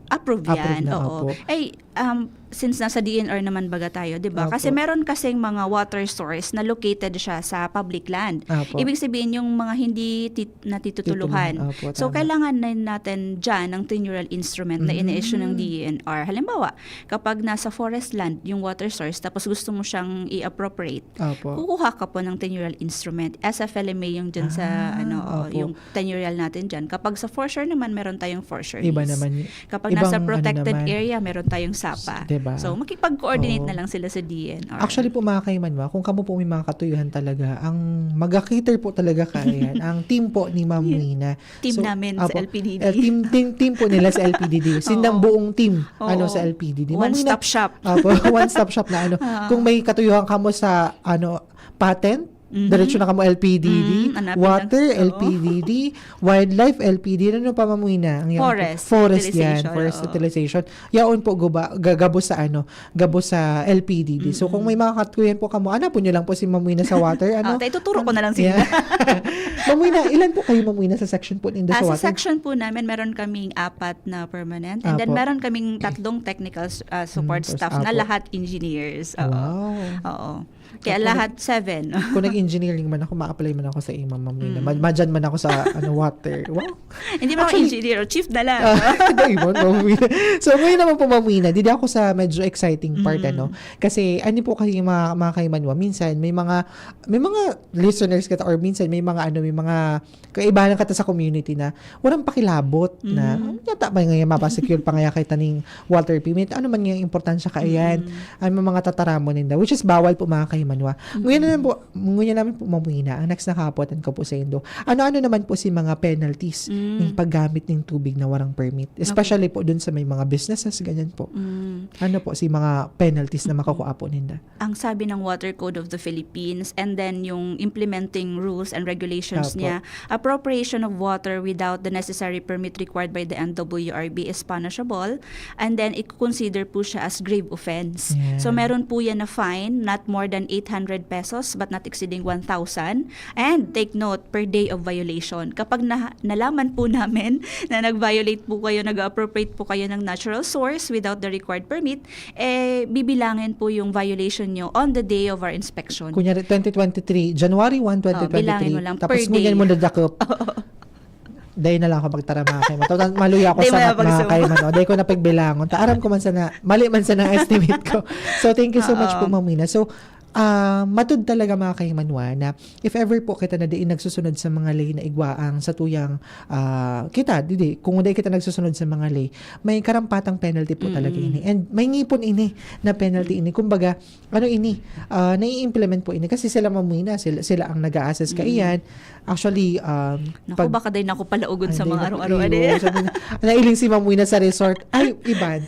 approve yan. Approve na, oo. Ay, um, since nasa D N R naman baga tayo, di ba? Kasi meron kasing mga water source na located siya sa public land. Ibig sabihin, yung mga hindi tit- natitutuluhan. So, kailangan na natin dyan ng tenurial instrument na ini-issue ng D E N R. Halimbawa, kapag nasa forest land yung water source, tapos gusto mo siyang i-appropriate, kukuha ka po ng tenurial instrument. S F L M A yung dyan sa, ano, yung tenurial natin dyan. Kapag sa foreshore naman, meron tayong foreshore lease. Iba naman y- Kapag nasa protected area, meron tayong sapa. Diba? So, makipag-coordinate na lang sila sa D N R. Actually po, mga kaimanwa, kung kamo po may mga katuyuhan talaga, ang mag-cater po talaga kaiyan, ang team po ni Ma'am Wina. Team namin sa L P D D. Eh, team, team, team po nila sa L P D D. Sindang buong team, ano, sa L P D D. One-stop shop. Apo, one-stop shop na, ano. Kung may katuyuhan kamo sa, ano, patent, diretso na kamo L P D D, water, L P D D, wildlife, L P D D, ano pa, Ma'am Wina? Forest yan, forest utilization. Yaon po, gabos sa, ano, gabos sa L P D D. So, kung may mga katuyuhan po kamo, hanapon nyo lang po si Ma'am Wina sa water, ano? Ah, tayo, tuturo ko na lang sila. Ma'am Wina, ilan po kayo, Ma'am Wina, sa section po nindo sa water? Ah, sa section po namin, meron kaming apat na permanent. And then, meron kaming tatlong technical, ah, support staff na lahat engineers. Oo. Wow. Oo. Kaya lahat seven. Kung nag-engineering man ako, ma-apply man ako sa imo, Ma'am Wina. Ma-, madyan man ako sa, ano, water. Wow. Hindi man ako engineer, chief na lang. Ah, dai man, Ma'am Wina. So, ngayon naman po, Ma'am Wina, didi ako sa medyo exciting part, ano? Kasi, ano po kasi yung mga, mga kaimanwa, minsan may mga, may mga listeners kita or minsan may mga, ano, may mga kaibahan kita sa community na walang pakilabot na, "Ano yata ba ngayon, mapa-secure pa ngaya kita ning water permit? Ano man ngayang importansya kaiyan?" Ay, may mga tataramon ninda, which is bawal po, mga kaimanwa. Ngunyan naman po, ngunyan naman po, Ma'am Wina, ang next na kahapotan ko po sa indo. Ano-ano naman po si mga penalties ning paggamit ning tubig na warang permit? Especially po dun sa may mga businesses, ganyan po. Ano po si mga penalties na makukuha po ninda? Ang sabi ng Water Code of the Philippines, and then yung implementing rules and regulations niya, appropriation of water without the necessary permit required by the N W R B is punishable, and then i-consider po siya as grave offense. So, meron po yan na fine, not more than eight hundred pesos, but not exceeding one thousand. And take note, per day of violation. Kapag na, nalaman po namin na nag-violate po kayo, nag-appropriate po kayo ng natural source without the required permit, eh, bibilangin po yung violation nyo on the day of our inspection. Kunyari, twenty twenty-three, January one, twenty twenty-three. Oo, bilangin mo lang per day. Tapos ngunyan mo nadakop. Dai na lang ako magtara, mga kaiman. Total, maluya ako sa mga kaiman, no? Dai ko na pagbilangon. Ta, aram ko man sana, mali man sana ang estimate ko. So, thank you so much po, Ma'am Wina. So, ah, matud talaga, mga kaimanwa, na if ever po kita na diin nagsusunod sa mga ley na igwa ang satuyang, ah, kita, didi, kung dai kita nagsusunod sa mga ley, may karampatang penalty po talaga ini. And may ngipon ini na penalty ini. Kumbaga, ano ini, ah, nai-implement po ini kasi sila, Ma'am Wina, sila, sila ang nag-a-assess kaiyan. Actually, um, naku, baka dai na ako palaugon sa mga aro-aro, ano yan? Nailing si Ma'am Wina sa resort. Ay, iban.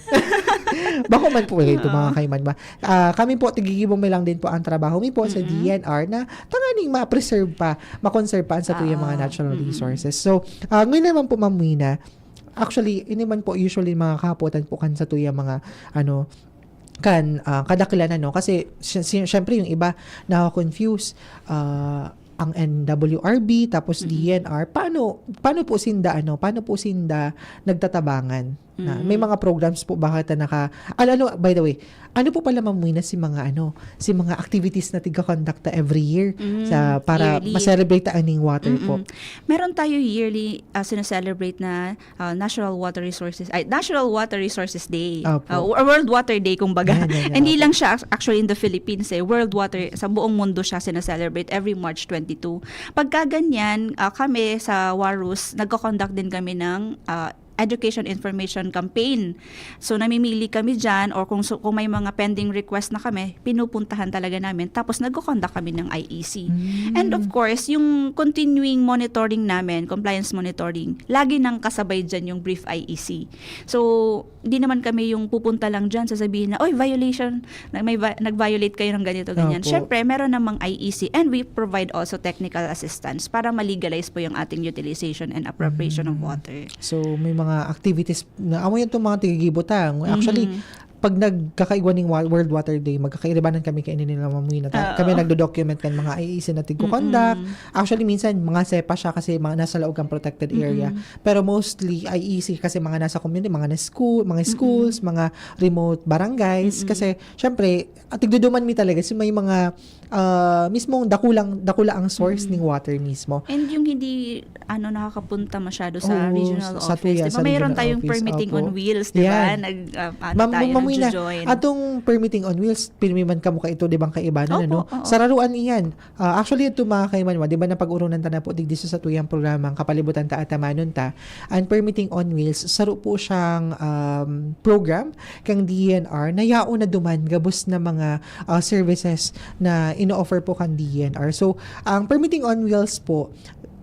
Bako man po ulit, mga kaiman ba? Ah, kami po, tigigibong mi lang din po ang trabaho mi po sa D N R na tanganing ma-preserve pa, ma-conserve pa ang satuyang mga natural resources. So, ah, ngayon naman po, Ma'am Wina, actually, ini man po usually mga kahapotan po kan satuyang mga, ano, kan, ah, kadaklan, ano, kasi sy-, sy-, syempre yung iba nako-confuse, ah, ang N W R B, tapos D N R, paano, paano po sinda, ano, paano po sinda nagtatabangan? Na, may mga programs po ba kita naka-, al-, ano, by the way, ano po pala, Ma'am Wina, si mga, ano, si mga activities na tigko-conduct ta every year sa, para ma-celebrate ta aning water po? Meron tayo yearly, ah, sineselebrate na ah, National Water Resources, ay, National Water Resources Day. Opo. Ah, or World Water Day, kumbaga. Yan, yan, yan. Hindi lang siya ac-, actually in the Philippines, eh. World Water, sa buong mundo siya sinaselebrate every March twenty-two. Pagka ganyan, ah, kami sa WARUS, nagko-conduct din kami ng, ah, education information campaign. So, namimili kami dyan, or kung, so, kung may mga pending request na kami, pinupuntahan talaga namin. Tapos, nagko-conduct kami ng I E C. And of course, yung continuing monitoring namin, compliance monitoring, lagi nang kasabay dyan yung brief I E C. So, di naman kami yung pupunta lang dyan, sasabihin na, "Oy, violation, na may vi-, nag-violate kayo ng ganito, ganyan." Opo. Siyempre, meron namang I E C, and we provide also technical assistance para ma-legalize po yung ating utilization and appropriation of water. So, may mga activities na, amo yan itong mga tigigibo ta. Actually, Mhm. pag nagkakaigwa ning Wa-, World Water Day, magkakairibanan kami kaini nila Ma'am Wina. Ta-, Oo. kami nagdo-document kan mga I E C na tigko-conduct. Mm-mm. Actually, minsan, mga sepa siya kasi mga nasa laog kang protected area. Mm-mm. Pero mostly, I E C kasi mga nasa community, mga na school, mga Mm-mm. schools, mga remote barangays. Mm-mm. Kasi, syempre, at tigduduman mi talaga, so may mga, ah, mismong dakulang, dakula ang source Mm-mm. ning water mismo. And yung hindi, ano, nakakapunta masyado sa Oo, regional sa, sa office, tuya, di ba? sa Mayroon regional tayong office. Permitting Opo. on Wheels, di ba? Yan. Nag, ah, ano Ma'am, tayo, Ma'am Wina, nagjo-join. atong permitting on wheels, pirmi man kamo kaito, di ba, ang kaibanan, Opo, ano? oo. Sararuan iyan. Ah, actually, ito, mga kaimanwa, di ba, napag-urunan ta na po digdi sa satuyang programa, ang Kapalibutan Ta, Atamanon Ta. Ang Permitting on Wheels, saro po siyang, um, program kang D E N R na yaon na duman gabos na mga, ah, services na ino-offer po kang D E N R. So, ang Permitting on Wheels po,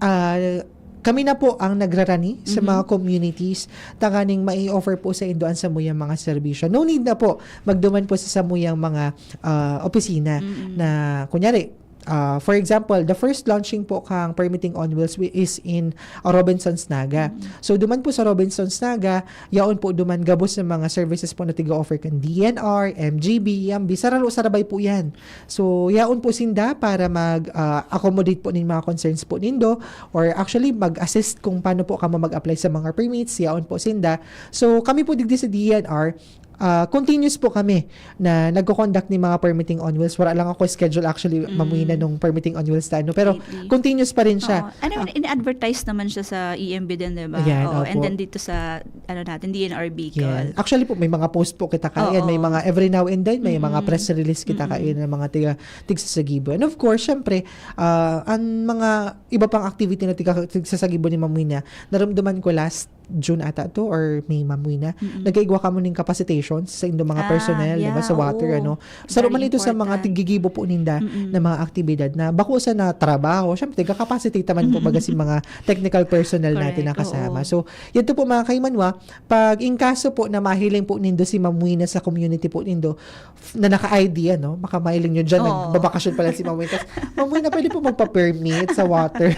ah, kami na po ang nagrarani sa Mhm. mga communities tanganing mai-offer po sa indo ang samuyang mga serbisyo. No need na po magduman po sa samuyang mga, ah, opisina Mm-mm. na, kunyari, ah, for example, the first launching po kang Permitting on Wheels wi-, is in, ah, Robinsons, Naga. Mm. So, duman po sa Robinsons, Naga, yaon po duman gabos sa mga services po na tiga-offer kan D E N R, M G B, M B, sararo-sarabay po yan. So, yaon po sinda para mag, ah, accommodate po nin mga concerns po nindo, or actually mag-assist kung paano po kamo mag-apply sa mga permits, yaon po sinda. So, kami po digdi sa D E N R, ah, continuous po kami na nagko-conduct nin mga permitting on wheels. Wala lang ako schedule actually, Mm. Ma'am Wina, nung permitting on wheels ta, ano. Pero Lately. continuous pa rin siya. Oo. Ano, Ah. in-advertise naman siya sa E M B din, di ba? Ayan, Oo, and opo. then dito sa, ano natin, D N R Bicol. Yan. Actually po, may mga post po kita kain. May Oo. mga every now and then, may mga Mm-mm. press release kita Mm-mm. kain ng mga tiga, tigsasagibo. And of course, syempre, ah, ang mga iba pang activity na tiga, tigsasagibo ni Ma'am Wina, naramdaman ko last June ata to or May, Ma'am Wina, Mm-mm. nagkaigwa kamo ning capacitations sa indong mga Ah, personnel, di ba, yeah, sa water, oo. ano. Saro Very man ito sa mga important. tigigibo po ninda Mm-mm. na mga aktibidad na bako sa na trabaho, syempre, tiga-capacitate naman po baga si mga technical personnel natin na Correct, kasama. oo. So, yun to po, mga kaimanwa, pag in kaso po na mahiling po nindo si Ma'am Wina sa community po nindo, f-, na naka-I D, ano, baka mailing nyo dyan, Oo. nagbabakasyon pala si Ma'am Wina. Tas, "Ma'am Wina, pwede po magpa-permit sa water?"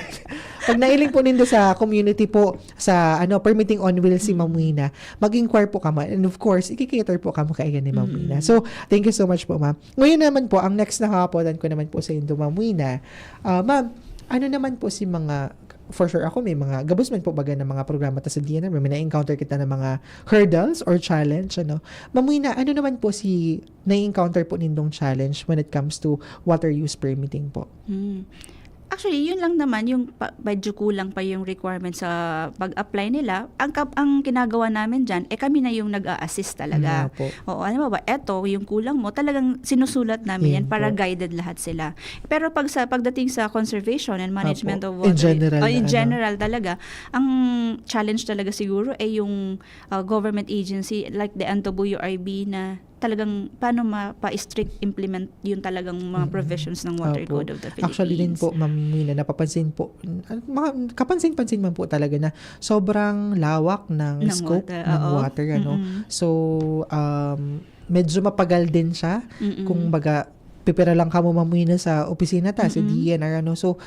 Pag nailing po nindo sa community po, sa, ano, permitting on wheels si Ma'am Mm. Wina, mag-inquire po kamo. And of course, ikikater po kamo kaiyan ni Ma'am Mm. Wina. So, thank you so much po, ma'am. Ngayon naman po, ang next na kahapotan ko naman po sa indo, Ma'am Wina. Ah, ma'am, ano naman po si mga, for sure ako, may mga, gabos man po baga ng mga programa ta sa D N R, may, may na-encounter kita ng mga hurdles or challenge, ano. Ma'am Wina, ano naman po si na-encounter po nindong challenge when it comes to water use permitting po? Hmm. Actually, yun lang naman, yung pa, medyo kulang pa yung requirement sa pag-apply nila. Ang kap-, ang ginagawa namin dyan, eh, kami na yung nag-a-assist talaga. Nga po. Oo, alam mo ba, eto, yung kulang mo, talagang sinusulat namin Yun yan para po. guided lahat sila. Pero pag sa, pagdating sa conservation and management Apo. of In water, general oh, in na, ano? general talaga, ang challenge talaga siguro ay yung, ah, government agency like the Antobuyo R B na talagang paano mapa-strict implement yung talagang mga Mm-mm. provisions ng Water Opo. Code of the Actually din Philippines. po, Ma'am Wina, napapansin po, ah, mga kapansin-pansin man po talaga na sobrang lawak ng Ng scope water, ng oo. water, ano. Mm-mm. So, um, medyo mapagal din siya. Mm-mm. Kung baga, pipira lang kamo, Ma'am Wina, sa opisina ta, sa Mm-mm. D E N R, ano. So,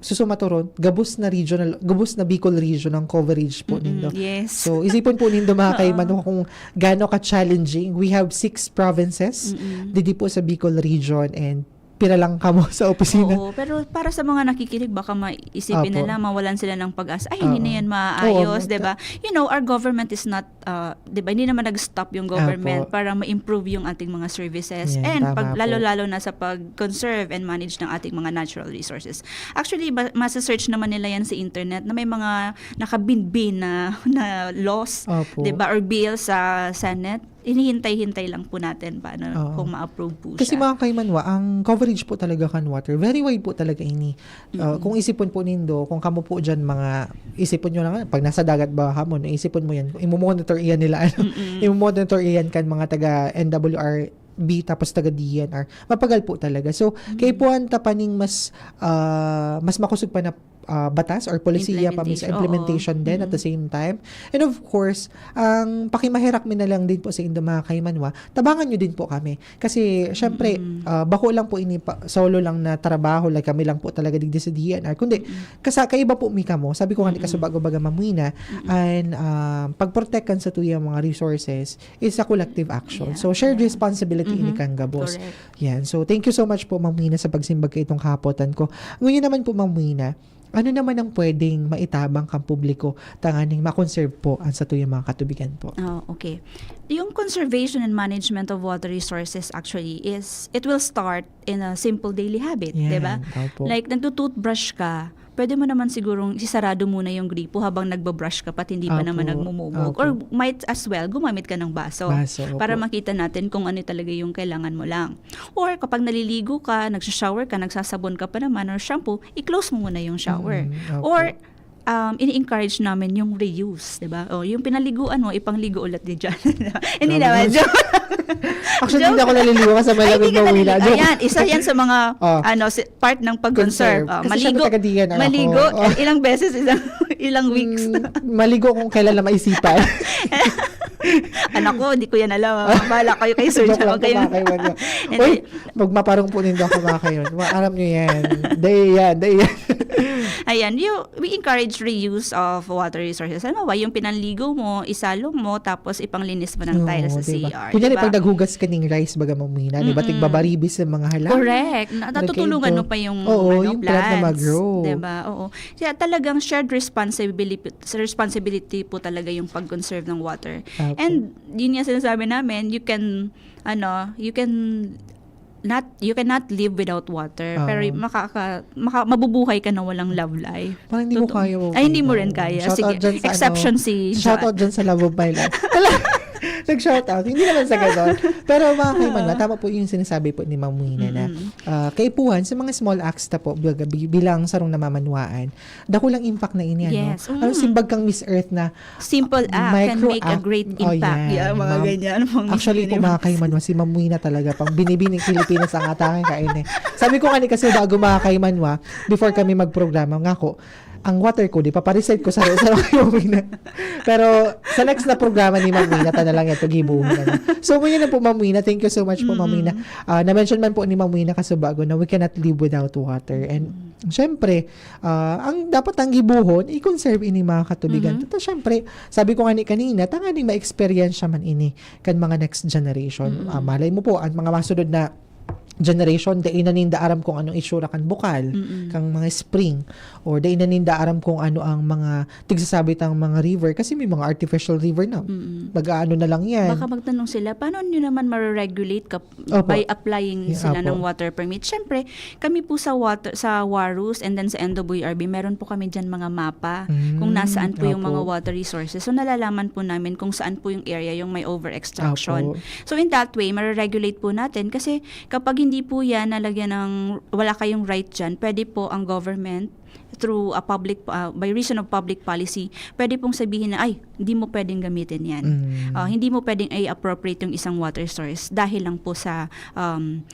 susumatoron, gabos na regional, gabos na Bicol region ang coverage po Mm-mm, nindo. yes. So, isipon po nindo, mga Oo. kaiman, kung gaano ka-challenging. We have six provinces Mm-mm. didi po sa Bicol region, and pira lang kamo sa opisina. Oo, pero para sa mga nakikinig, baka maisipin Apo. nila, mawalan sila ng pag-asa. Ay, hindi Oo. na yan Oo, maayos, ma-, di ba? You know, our government is not, uh, di ba, hindi naman nag-stop yung government Apo. para ma-improve yung ating mga services. Yan, And tama pag, po. lalo-lalo na sa pag-conserve and manage ng ating mga natural resources. Actually, ba, masa-search naman nila yan sa internet na may mga nakabinbin na, na laws, Opo. di ba, or bill sa Senate. hinihintay-hintay lang po natin paano Oo. kung ma-approve po Kasi siya. Mga kaimanwa, ang coverage po talaga kan water, very wide po talaga ini. Uh, Mm-mm. Kung isipon po nindo, kung kamo po dyan mga, isipon nyo lang, pag nasa dagat ba kamo, no? Isipon mo yan, imo-monitor iyan nila, ano? Mm-mm. Imo-monitor iyan kan mga taga N W R B tapos taga D E N R. Mapagal po talaga. So, Mm. kaipuhan ta pa ning mas, ah, mas makusog pa na ah, batas or polisiya pa mismo, Implementation, oo. Implementation din at the Mm. same time. And of course, ang pakimaherak mi na lang din po sa indo mga kaimanwa, tabangan nyo din po kami. Kasi, syempre, Mm. ah, bako lang po ini pa, solo lang na trabaho, like kami lang po talaga digdi sa D E N R. Kundi, Mm. kasa, kaiba po mi kamo. Sabi ko nga ni Mm. kasubago baga Ma'am Wina, Mm. an, ah, pagprotektan sa tuyang mga resources is a collective action. Yeah, So, shared yeah. responsibility ini Mhm. kan gabos. Correct. Yan. So, thank you so much po, Ma'am Wina, sa pagsimbag kaitong kahapotan ko. Ngunyan naman po, Ma'am Wina, ano naman ang pwedeng maitabang kan publiko tanganing ma-conserve po an satuyang mga katubigan po? Oh, okay. Yung conservation and management of water resources actually is, it will start in a simple daily habit, Yan. di ba? Opo. Like, nagtututbrush ka, pwede mo naman sigurong isarado muna yung gripo habang nagbabrush ka pa at hindi pa Opo. naman nagmumumog. Opo. Or might as well, gumamit ka ng baso Baso, opo. para makita natin kung ano talaga yung kailangan mo lang. Or kapag naliligo ka, nagsha-shower ka, nagsasabon ka pa naman or shampoo, i-close mo muna yung shower. Mm, opo. Or, um, ini-encourage namin yung reuse, di ba? O, yung pinaliguan mo, ipangligo ulit di dyan. Hindi Grabe naman, naman. joke. Actually, Joke hindi ako lang. naliligo kasi may Ay, lagod hindi ka na naliligo. wila. Joke. Ayan, isa yan sa mga, Ah. ano, si, part ng pag-conserve. Conserve. Ah, Kasi maligo, syempre, taga-D N R ako. maligo, Ah. ilang beses, isang, ilang weeks. Mm, maligo kung kailan na maisipan. Anak ko, hindi ko yan alam. Ah. Bahala kayo kay Sir Joke John. lang Huwag kayong po, mga kaiwan. Hindi. Uy, magmaparong po nindo ako, mga kaiwan. Alam nyo yan. Day yan, day yan. Ayan, you, we encourage reuse of water resources. Ano ba, yung pinanligo mo, isalong mo, tapos ipanglinis mo ng Oo, tile sa diba? C R, Kunyari, diba? pag naghugas ka ning rice, baga, Ma'am Wina, diba? Mm-mm. Tigbabaribi sa mga halaman. Correct. Na, Lagay natutulungan ito. mo pa yung, Oo, ano, yung plant na plants, mag-grow. Diba? Oo. Kaya talagang shared responsibility, responsibility po talaga yung pag-conserve ng water. Apo. And yun nga sinasabi namin, you can, ano, you can not, you cannot live without water. Ah. Pero makaka, maka, mabubuhay ka na walang love life. Parang hindi mo Totoo. kaya, Ay, hindi mo ano. rin kaya. Shout Sige, out dyan sa, exception ano, si shout John. Out dyan sa Love of My Life. Nag-shout out. Hindi naman sa ganon. Pero mga kaiman, Ah. tama po yung sinasabi po ni Ma'am Wina na, Mm-mm. ah, kaipuhan sa mga small acts ta po, bi-, bi-, bilang sarong namamanwaan, dakulang impact na ini, ano? Yes. Ano, Mm. simbag kang Miss Earth na Simple act can micro make a act. great Oh, impact. yan, Yeah, mga ma'am. ganyan. Mga Actually po, ganyan. Mga kaiman, si Ma'am Wina talaga, pang binibining Pilipinas ang atake kain eh. Sabi ko nga ni kasi bago, Mga kaiman, wa, before kami magprograma, nga ko, ang water ko, di papareset ko sa, sa Ma'am Wina. Pero sa next na programa ni Ma'am Wina, ta na lang yan, pag-ibuhon na lang. So, ngayon na po, Ma'am Wina, thank you so much po, Ma'am Wina. Mm-mm. Ah, na-mention man po ni Ma'am Wina kasi bago na we cannot live without water. And, Mm. syempre, ah, ang dapat ang gibuhon, i-conserve ini mga katubigan. Mhm. Tata, syempre, sabi ko nga ni kanina, tanganing ma-experience man ini kan mga next generation. Mm-mm. Ah, malay mo po, ang mga masunod na generation, dai na ninda aram kung anong itsura kan bukal, Mm-mm. kang mga spring, or dai na ninda aram kung ano ang mga tigsasabi tang mga river, kasi may mga artificial river na. Mm-mm. Mag-aano na lang yan. Baka magtanong sila, "Paano nyo naman mare-regulate ka Opo. by applying Yeah, sila opo. ng water permit?" Syempre, kami po sa water, sa WARUS and then sa N W R B, meron po kami dyan mga mapa Mm, kung nasaan po yung opo. mga water resources. So, nalalaman po namin kung saan po yung area yung may over-extraction. Opo. So, in that way, mare-regulate po natin kasi kapag hindi po yan nalagyan ng, wala kayong right dyan, pwede po ang government through a public, ah, by reason of public policy, pwede pong sabihin na, "Ay, hindi mo pwedeng gamitin yan. Mm. Ah, hindi mo pwedeng i-appropriate yung isang water source dahil lang po sa, um,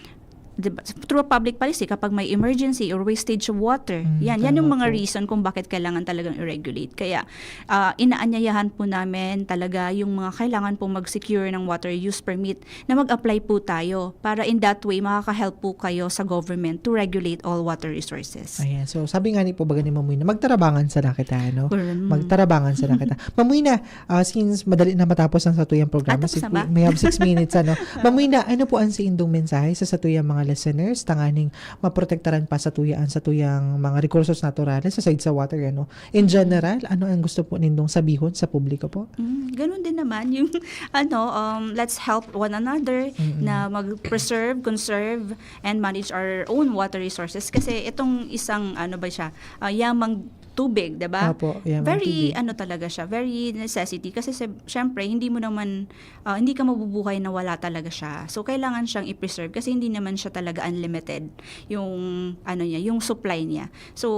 di ba, through a public policy, kapag may emergency or wastage of water, Mm, yan, yan yung tama mga po. Reason kung bakit kailangan talagang i-regulate." Kaya, ah, inaanyayahan po namin talaga yung mga kailangan pong mag-secure ng water use permit na mag-apply po tayo para in that way, makaka-help po kayo sa government to regulate all water resources. Ayan. So, sabi nga ni po baga ni Ma'am Wina, magtarabangan sana kita, no? Correct. Magtarabangan sana kita. Ma'am Wina, ah, since madali na matapos ang satuyang programa, Ah, tapos si- na ba? We have six minutes, ano? Ma'am Wina, ano po ang siindong mensahe sa satuyang mga listeners tanganing maprotektaran pa satuya ang satuyang mga rekursos naturales aside sa water, ano? In general, ano ang gusto po nindong sabihon sa publiko po? Mm, ganun din naman yung, ano, um, let's help one another Mm-mm. na mag-preserve, conserve, and manage our own water resources. Kasi itong isang, ano ba siya, ah, yamang tubig, 'di ba? Opo, yeah, ma'am, Very, tubig. Ano talaga siya, very necessity. Kasi, sy- syempre, hindi mo naman, ah, hindi ka mabubuhay na wala talaga siya. So, kailangan siyang i-preserve kasi hindi naman siya talaga unlimited yung, ano niya, yung supply niya. So,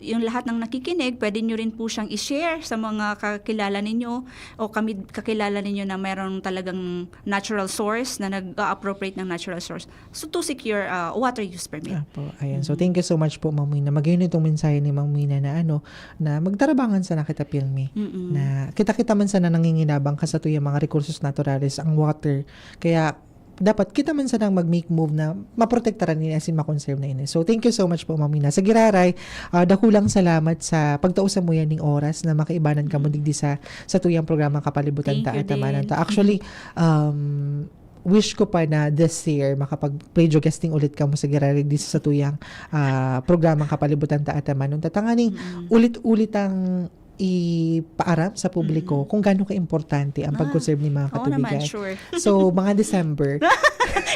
yung lahat ng nakikinig, pwede nyo rin po siyang i-share sa mga kakilala ninyo o kami, kakilala ninyo na mayroong talagang natural source na nag-appropriate ng natural source. So, to secure, ah, water use permit. Apo, ayan. So, Mhm. Thank you so much po, Ma'am Mina. Magayon itong mensahe ni Ma'am Mina na ano, na magtarabangan sana kita pirmi. Mm-mm. Na kita-kita man sana nanginginabang ka sa tuyang mga rekursos naturales, ang water. Kaya, dapat kita man sana mag-make move na maprotektaran ini asin makonserve na ini. So, thank you so much po, Ma'am Mina. Sa giraray, ah, dakulang salamat sa pagtao sa muya ning oras na makaibanan kamo Mm. digdi sa, sa tuyang programa Kapalibutan Thank Ta you at Amanan din. Ta. Actually, um, wish ko pa na this year makapag-radio guesting ulit kamo sa giraray di sa tuyang, ah, programang Kapalibutan Ta at Amanon Ta. Tanganing Mm-mm. ulit-ulit ang ipaaram sa publiko Mm. kung gaano ka-importante ang Ah, pag-conserve ni mga Oo naman, katubigan. Sure. So, mga December,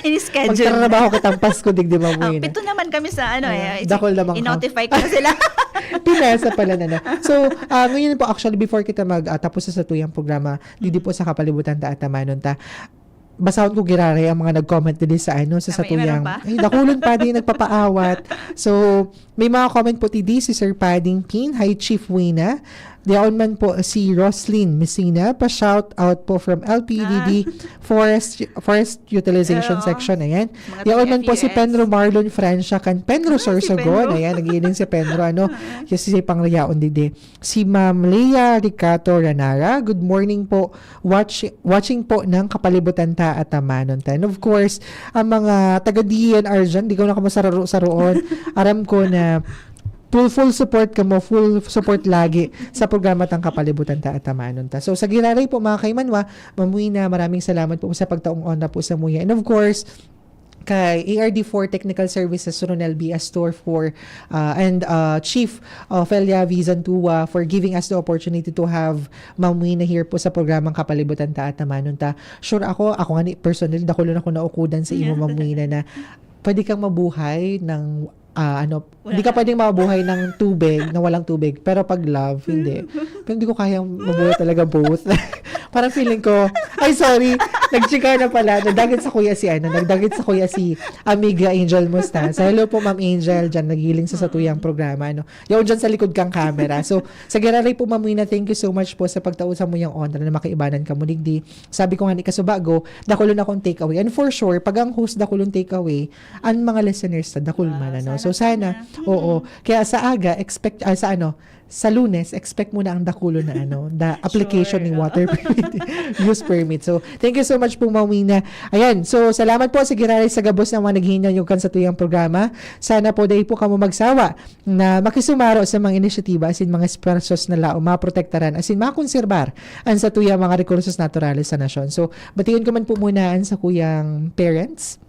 In-schedule. magtratrabaho kitang Pasko, digdi, Ma'am Ah, Mina. pito naman kami sa ano Ayan, eh. dakol naman ka. I-notify ko na sila. Pinasa pala na, no? So, ah, ngayon po, actually, before kita mag, ah, tapos sa tuyang programa, didi po sa Kapalibutan Ta at Amanon Ta. Basahon ko giraray ang mga nag-comment dili sa ano, sa Ah, may meron satuyang. Pa? Ay, dakulon pa din nagpapaawat. So, may mga comment po tidi si Sir Pading Pin. Hi, Chief Wina. Yaon man po si Roslyn Messina. Pa-shout out po from L P D D Ah. Forest Forest Utilization Oo. Section. Ayan. Mga Yaon man po si F U S. Penro Marlon Francia kan Penro Ah, si Sorsogon. Penro. Ayan, nag-iiling si Penro. Ano? Kasi si pangyayaon didi. Si Ma'am Leah Ricato Ranara. Good morning po. Watch, watching po ng Kapalibutan Ta at Amanon Ta. And of course, ang mga taga D N R dyan, di ko na kamo sararo-saroon. Aram ko na full, full support kamo, full support lagi sa programa tang Kapalibutan Ta at Amanon Ta. So, sa giraray po, mga kaimanwa, Ma'am Wina, maraming salamat po sa pagtaong onra po sa muya. And of course, kay A R D four Technical Services, Ronel B. Astor, for, uh, and, uh, Chief Ofelia V. Zantua for giving us the opportunity to have Ma'am Wina here po sa programang Kapalibutan Ta at Amanon Ta. Sure ako, ako nga ni personally, dakulon ako naukudan sa imo, Ma'am Wina, na pwede kang mabuhay ng, ah, ano, hindi ka Wala. pwedeng mabuhay ng tubig, na walang tubig. Pero pag love, hindi. Pero hindi ko kayang mabuhay talaga both. Parang feeling ko, ay, sorry, nagchika na pala, nagdagit sa kuya si, ano, nagdagit sa kuya si Amiga Angel Mostanza. Hello po, Ma'am Angel, dyan naghiling sa satuyang programa, ano. Yaon dyan sa likod kang camera. So, sa giraray po, Ma'am Wina, thank you so much po sa pagtao sa muyang onra na makaibanan kamo digdi. Sabi ko nga ni kasubago, dakulon akong takeaway. And for sure, pag ang host dakulon takeaway, ang mga listeners na dakul Wow, man, ano. sana So, sana, sana. Oo. Kaya sa aga, expect, ah, sa ano, sa Lunes, expect mo na ang dakulon na ano, the application Sure. ni water permit, use permit. So, thank you so much po, Ma'am Wina. Ayan, so salamat po sa giraray sa gabos na mga naghihingayog kan satuyang programa. Sana po dai po kamo magsawa na makisumaro sa mga inisyatiba asin mga esfuerzos na laom maprotektaran asin makonserbar an satuyang mga rekursos naturales sa nasyon. So, bation ko man po muna an sakuyang parents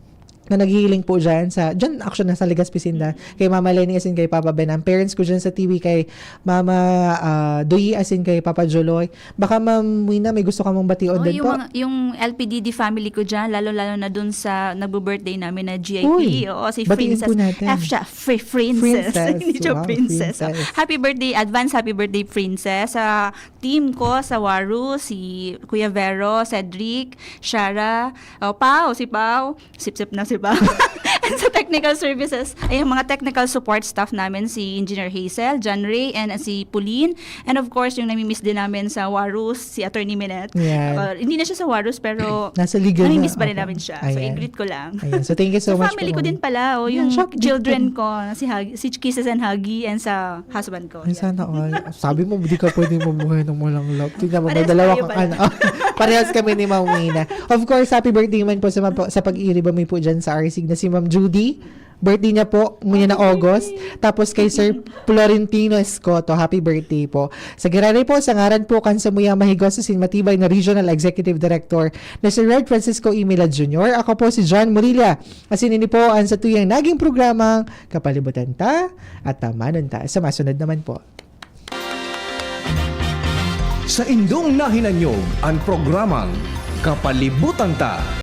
na naghihiling po dyan sa, dyan actually nasa Legazpi sinda, kay Mama Leni asin kay Papa Ben. Ang parents ko dyan sa T V kay Mama, ah, Doyi asin kay Papa Joloy. Baka, Ma'am Wina, may gusto ka mong bation Oh, din yung, po? Mga, yung L P D D family ko dyan, lalo-lalo na dun sa nagbo-birthday namin na G I P. Uy, Oo, si batiin Princess. po natin. F siya, Fri- Princess. Princess. Hindi siya Wow, Princess. Princess. Happy birthday, advance happy birthday, Princess. Sa team ko, sa Waru, si Kuya Vero, Cedric, Shara, oh, Pao, si Pao. Sip-sip na si Pao. And sa technical services, ay yung mga technical support staff namin, si Engineer Hazel, John Ray, and si Pauline. And of course, yung namimiss din namin sa Warus, si Attorney Minette. Yan. Uh, hindi na siya sa Warus, pero Nasa legal na. namimiss pa rin Okay. namin siya. So, Ayan. i-greet ko lang. Ayan. So, thank you so Sa much family po, ko Ma'am. din pala, oh, Yeah, yung shout- children ko, si, Hug, si Kisses and Huggy, and sa husband ko. Ay, Yan. Sana all. Sabi mo, di ka pwede mabuhay ng walang love. Tingnan mo, may Parehas dalawa tayo kang pala. anak. Parehas kami ni Ma'am Wina. Of course, happy birthday man po sa, sa pag-iiriba mo po dyan sa R C na si Ma'am Judy. Birthday niya po, ngunyan na August. Tapos kay Sir Florentino Escoto, happy birthday po. Sa giraray po, sa ngaran po kan samuyang mahigos asin matibay na Regional Executive Director na si Red Francisco Imila Junior, ako po si John Murilla. Asin ini po ang satuyang naging programang Kapalibutan Ta at Tamanon Ta. Sa masunod naman po. Sa indong nahinanyog an programang Kapalibutan Ta.